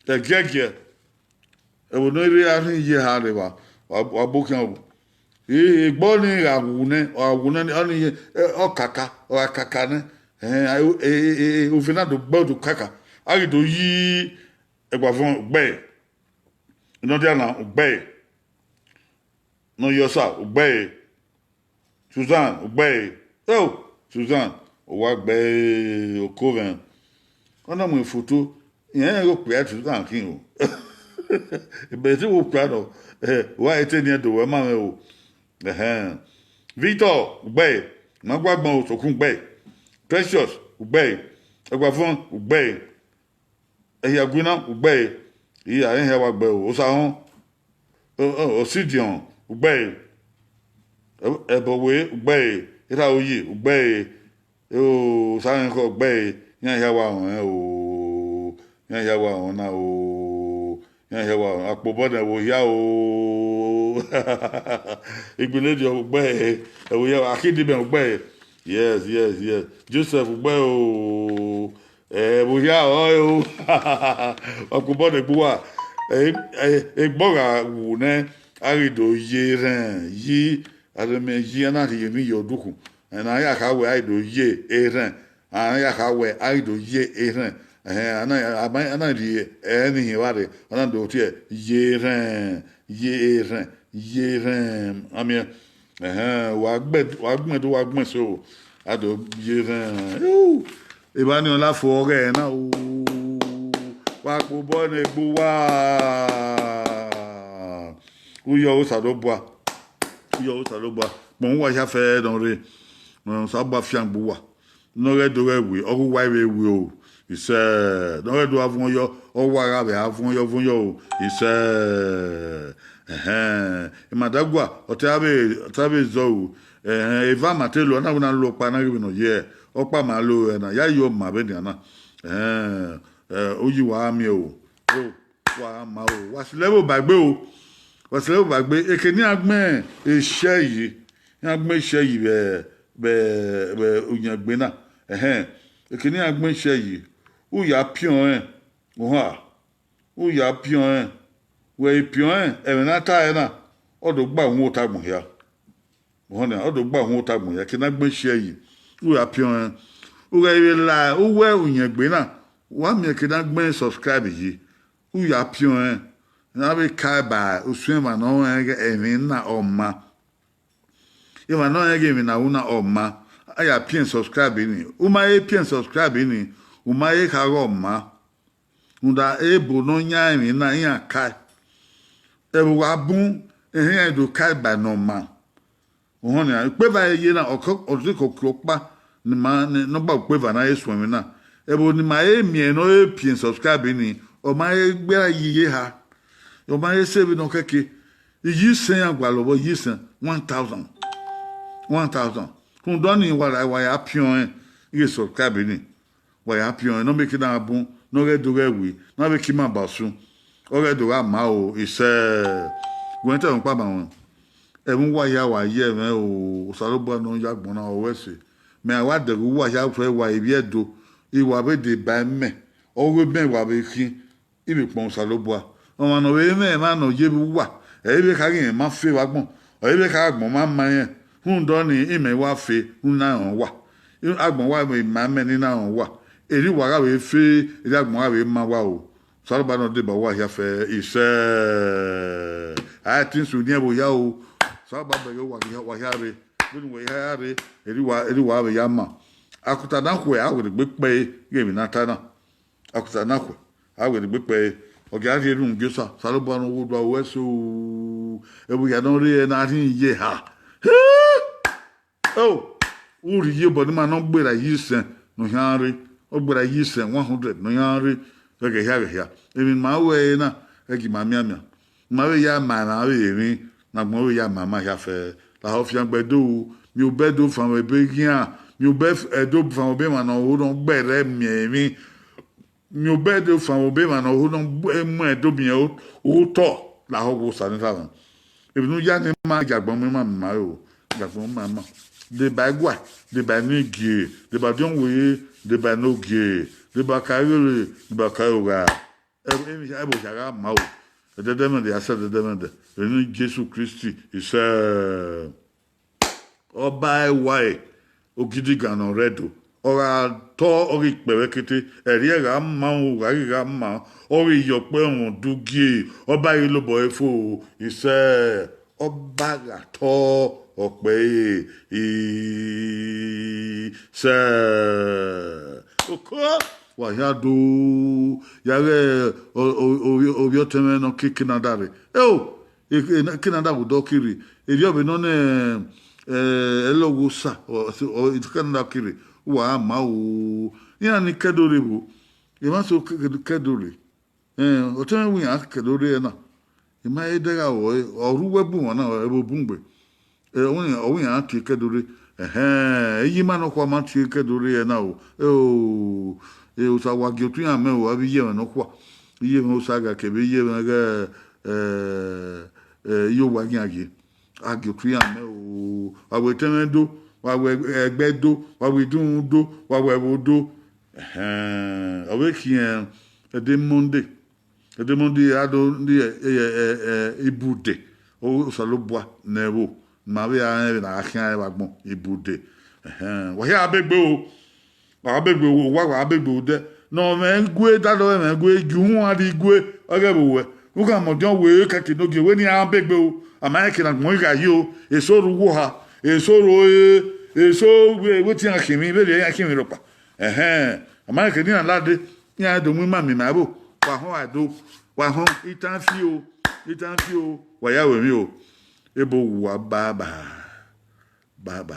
ẹgiẹgiẹ. Ẹvbo ne ọ rre a rhin iye eha rre evba, wa, wa gbe okhian ru. E, egbe ọnii gha wu nẹ, ọ gha wu nẹ, ọnii, ẹ, ọ kaka, ọ gha kaka nẹ, ẹn, e, e, e, e, ofe na do gbe do kaka, a ghi do yi Ẹguavọn ugbẹe, Nọdiana ugbẹe, Nọyọsa ugbẹe, Susan ugbẹe. Eo, Susan, uwa gbe oko mwẹ. Ọ na mu foto, irẹn ghe okpia Susan khin o. But te wo okpia nọ, eh, uwa i te niẹn do wẹ ma mwẹ o. Ẹhẹn. Victor ugbẹe, ma gua gbọn o, sokun ugbẹe. Precious ugbẹe, Ẹguavọn ugbẹe. Ẹhiaguina ugbẹe, I ra rẹn hia wa gbe o, Osahọn, o, o, Osidiọn ugbẹe, Ẹbọwe ugbẹe, Erhaoye ugbẹe, o, Osaẹnkhọ ugbẹe, iran hia wa rẹn o, iran hia wa rẹn na o, iran hia wa rẹn, Akpobọnẹ ẹvbo hia o, Igbinediọn ugbẹe, ẹvbo hia, Akidimẹ ugbẹe, yes, yes, yes, Joseph ugbẹe o, ẹvbo hia ọre o, Akpobọnẹ egbe uwa, e, e, egbe ọ gha wu nẹ, a ghi do ye erhẹn yi, a do miẹn yi, a na rhie emwi ye odukhun, ẹn, ne a ya kha wẹ a ghi do ye erhẹn, a na ya kha wẹ a ghi do ye erhẹn, ẹhẹn, a na, a ma, a na rhie ẹre ni hin evba rre, a na do tie ye erhẹn, ye erhẹn, ye erhẹn, a miẹn, ẹhẹn, wa gbẹn, wa gbẹn do, wa gbẹn so, a do ye erhẹn, eww, evba ni ọ la fo ọghẹ na o, wa kpobọ ne egbe uwa. Uyo Osanobua, uyo Osanobua, kpọn uwa hia fẹ nọ rre, Osanobua fiangbe uwa. Ne ọ ghẹ do ghẹ we, ọ ghe uwa i vbe we o, isẹ. Ne ọ ghẹ do gha vuọn yọ, ọ wa gha vbe a vuọn yọ, vuọn yọ o, isẹ. Ẹhẹn, imadagua, ọ te a vbe, ọ te a vbe zọ ru, ẹhẹn, eva ma te lo, a na wẹ na lo ọkpa na ghe vbe ne ọ ye, ọkpa ma lo ẹre na, ya yo ma vbenian na. Ẹhẹn, ẹ, uyi wa gha miẹn o. O, wa gha ma o, wa si lẹ vbe obagbe o, wa si lẹ vbe obagbe, eke ne iran gbẹn eshẹ yi, iran gbẹn eshẹ yi vbe, vbe, vbe uyẹngbe na, ẹhẹn, eke ne iran gbẹn eshẹ yi, u ya piọn rẹn, ohan, u ya piọn rẹn, wẹ i piọn rẹn, ẹmwẹ ne a ta ẹre na, ọ do gba uhunmwu ota agbọn hia. Ọhọn nian, ọ do gba uhunmwu ota agbọn hia, eke ne a gbẹn eshẹ yi, u ya piọn rẹn, u ghẹ vbe la uwu uyẹngbe na, wa miẹn eke ne a gbẹn subscribe yi, u ya piọn rẹn, ne a vbe ka ba usun emwa ne ọ rẹn ighẹ emwi na ọ maa. Emwa ne ọ rẹn ighẹ emwi ne a ru na ọ maa, a ya piẹn subscribe ni. U ma he piẹn subscribe ni, u ma he kha ghe ọ maa. Rhunmwuda ebo ne ọ yan emwi na, iran kae. Ẹvbo wa bun, ẹhẹn, iran do kae ba ne ọ maa. Ọhọn nian, ukpeva ye na, ọ te kọkiọ ọkpa ne ima, ne ọ gba ukpeva na he suẹn emwi na. Ẹvbo ne ima he miẹn ne ọ he piẹn subscribe ni, ọ ma he gberra yi iye eha. Ọ ma he sẹ vbene ọ kẹke. Iye isẹn iran gualọ vbọ, iye isẹn, one thousand. One thousand. Rhunmwuda ọnii, wa ra, wa ya piọn rẹn ighẹ subscribe ni. Wa ya piọn rẹn, ne ọ vbe ke na bun, ne ọ ghẹ do ghẹ we, ne a vbe ke ima ba ọsun. Ọ ghẹ do gha maa o, isẹ. Wẹ te ẹmwẹ ọkpa ma ruẹn. Ẹmwẹ uwa hia wa ye ẹmwẹ o, Osanobua ne ọ ya agbọn na, ọ ru ẹse. Mẹ a wa dẹghe uwa hia fẹ wa ivbi Ẹdo, I wa vbe deba imẹ, ọghe mẹ wa vbe khin, I vbe kpọnmwẹ Osanobua. Ọmwa ne ọ vbe mwẹ emwa ne ọ ye vbe uwa, ẹ i vbe kha ghi rẹn ma fe vbe agbọn, ọ i vbe kha agbọn ma ma rẹn, rhunmwuda ọnii, imẹ wa fe, rhunmwuda rẹn wa. Agbọn wa vbe ma mẹ ne I na rẹn wa. Erriọ uwa gha vbe fe, erriọ agbọn gha vbe ma uwa o. Osanobua ne ọ deba uwa hia fẹ, isẹ. A i tin sunu ẹvbo hia o. Osanobua bẹghe uwa hia, uwa hia rre. Vbene uwa hia rre, erriọ uwa, erriọ uwa vbe ya ma. Akuta na khuẹ, a werriegbe kpẹre, ighẹ emwi na ta na. Akuta na khuẹ, a werriegbe kpẹre. Ọ ghi a rhie erhunmwu gie Osa, Osanobua ne ọ ghe odua ru ẹse o. Ẹvbo hia ne ọ rre ẹre na rhin ye eha. He! O, u rhie iyobọ ne ima ne ọ gberra ye isẹn ne ọ khian rre, ọ gberra ye isẹn one hundred ne ọ khian rre, vbe ẹghẹ hia vbe hia. Emwi ne ima ru ẹre na, ẹi gie ima mianmian. Ma vbe ya ma emwa vbe emwi ne agbọn vbe ya ma ima hia fẹ. Lahọ fiangbe Ẹdo, miẹn obọ Ẹdo fan vbe ebe eghian, miẹn obọ Ẹdo fan vbe ebe emwa ne ọ ho ne ọ gberra miẹn emwi. Miẹn obọ Ẹdo fan vbe ebe emwa ne ọ ho ne ọ mu Ẹdo miẹn otọ lahọ wo Osa ne erha mwẹ. Emwi ne u ya ne ima ya agbọn mu ima ma o, ya agbọn mu ima ma. Deba ẹguae, deba enogie, deba ọdiọn were, deba enogie, deba ọkaeghere, deba ọkaerogha. Ẹ, emwi hia, ẹvbo hia gha ma o. Ẹdẹdẹmwẹdẹ ya sẹ ẹdẹdẹmwẹdẹ. Vbe eni Jesu Kristi, isẹ. Ọba ẹwae, ogidigan ne ọ rre Ẹdo, ọ gha tọ, ọ ghi kpẹ vbe ekete, ẹrriẹ gha ma, u gha ghi gha ma, ọ ghi ye ọkpẹ ọmwẹ udugie, ọba ghi lobọ ẹre fo, isẹ, ọba gha tọ ọkpẹ ẹre, isẹ. Oko, wa hia do, ya ghe, o, o, o, ovbi ọtẹn mwẹ ne ọ ke Canada rre. Eo, e, e, Canada vbe odọ kere, erriọ vbe nọ nẹ, eh, ẹlọghọ Osa, ọ, ọ, Canada kere, uwa gha ma o. Iran ni kẹdorre vbo, emwa so kẹ-, kẹdorre. Eh, ọtẹn mwẹ wẹ iran kẹdorre ẹre na. I ma he dẹghe aro ẹre, ọ rre uwu ẹbu mwa na, ẹvbo bun gbe. Eh, ọ wẹ iran, ọ wẹ iran tie kẹdorre. Ẹhẹn, iye ima nọkhua ma tie kẹdorre ẹre na o. Eh, o, eh, Osa wa gie otu iran mẹ o, avbe iye mwẹ nọkhua. Iye mwẹ Osa gha kevbe iye mwẹ ghẹ, eh, eh, iye owa khian ye. A gie otu iran mẹ o, wa wẹ etẹn mwẹ do, wa wẹ ẹgbẹ do, wa wẹ idunmwu do, wa wẹ ẹvbo do. Ẹhẹn, ọ vbe khian ẹdẹ Monday. Ẹdẹ Monday a do rhie, eh, eh, eh, ibude. Osanobua ne ẹvbo, ne ima vbe ra rẹn vbene a gha khian ẹre vbe agbọn, ibude. Ẹhẹn, wa hia be gbe o. Wa be gbe, wa, wa be gbe odẹ. Ne ọ mwẹ igue, dadọ mwẹ igue, gie uhunmwu a rrie igue, ọ ghẹ vbe owẹ. U gha mẹ ọdiọn wẹ kẹkẹ ne ogie wẹ ne iran be gbe o. A ma rẹn eke ne agbọn gha ye o. Eso rre uwu oha, eso rre, eso wẹ, wẹ te iran khiẹnmwi, vberriọ iran khiẹnmwi rhọkpa. Ẹhẹn, a ma rẹn eke ne iran lade, iran do mu ima miẹn ima ẹvbo. Wa họn wa do, wa họn, itan fi o, itan fi o, wa ya wẹ emwi o. Ebo wa baba, baba.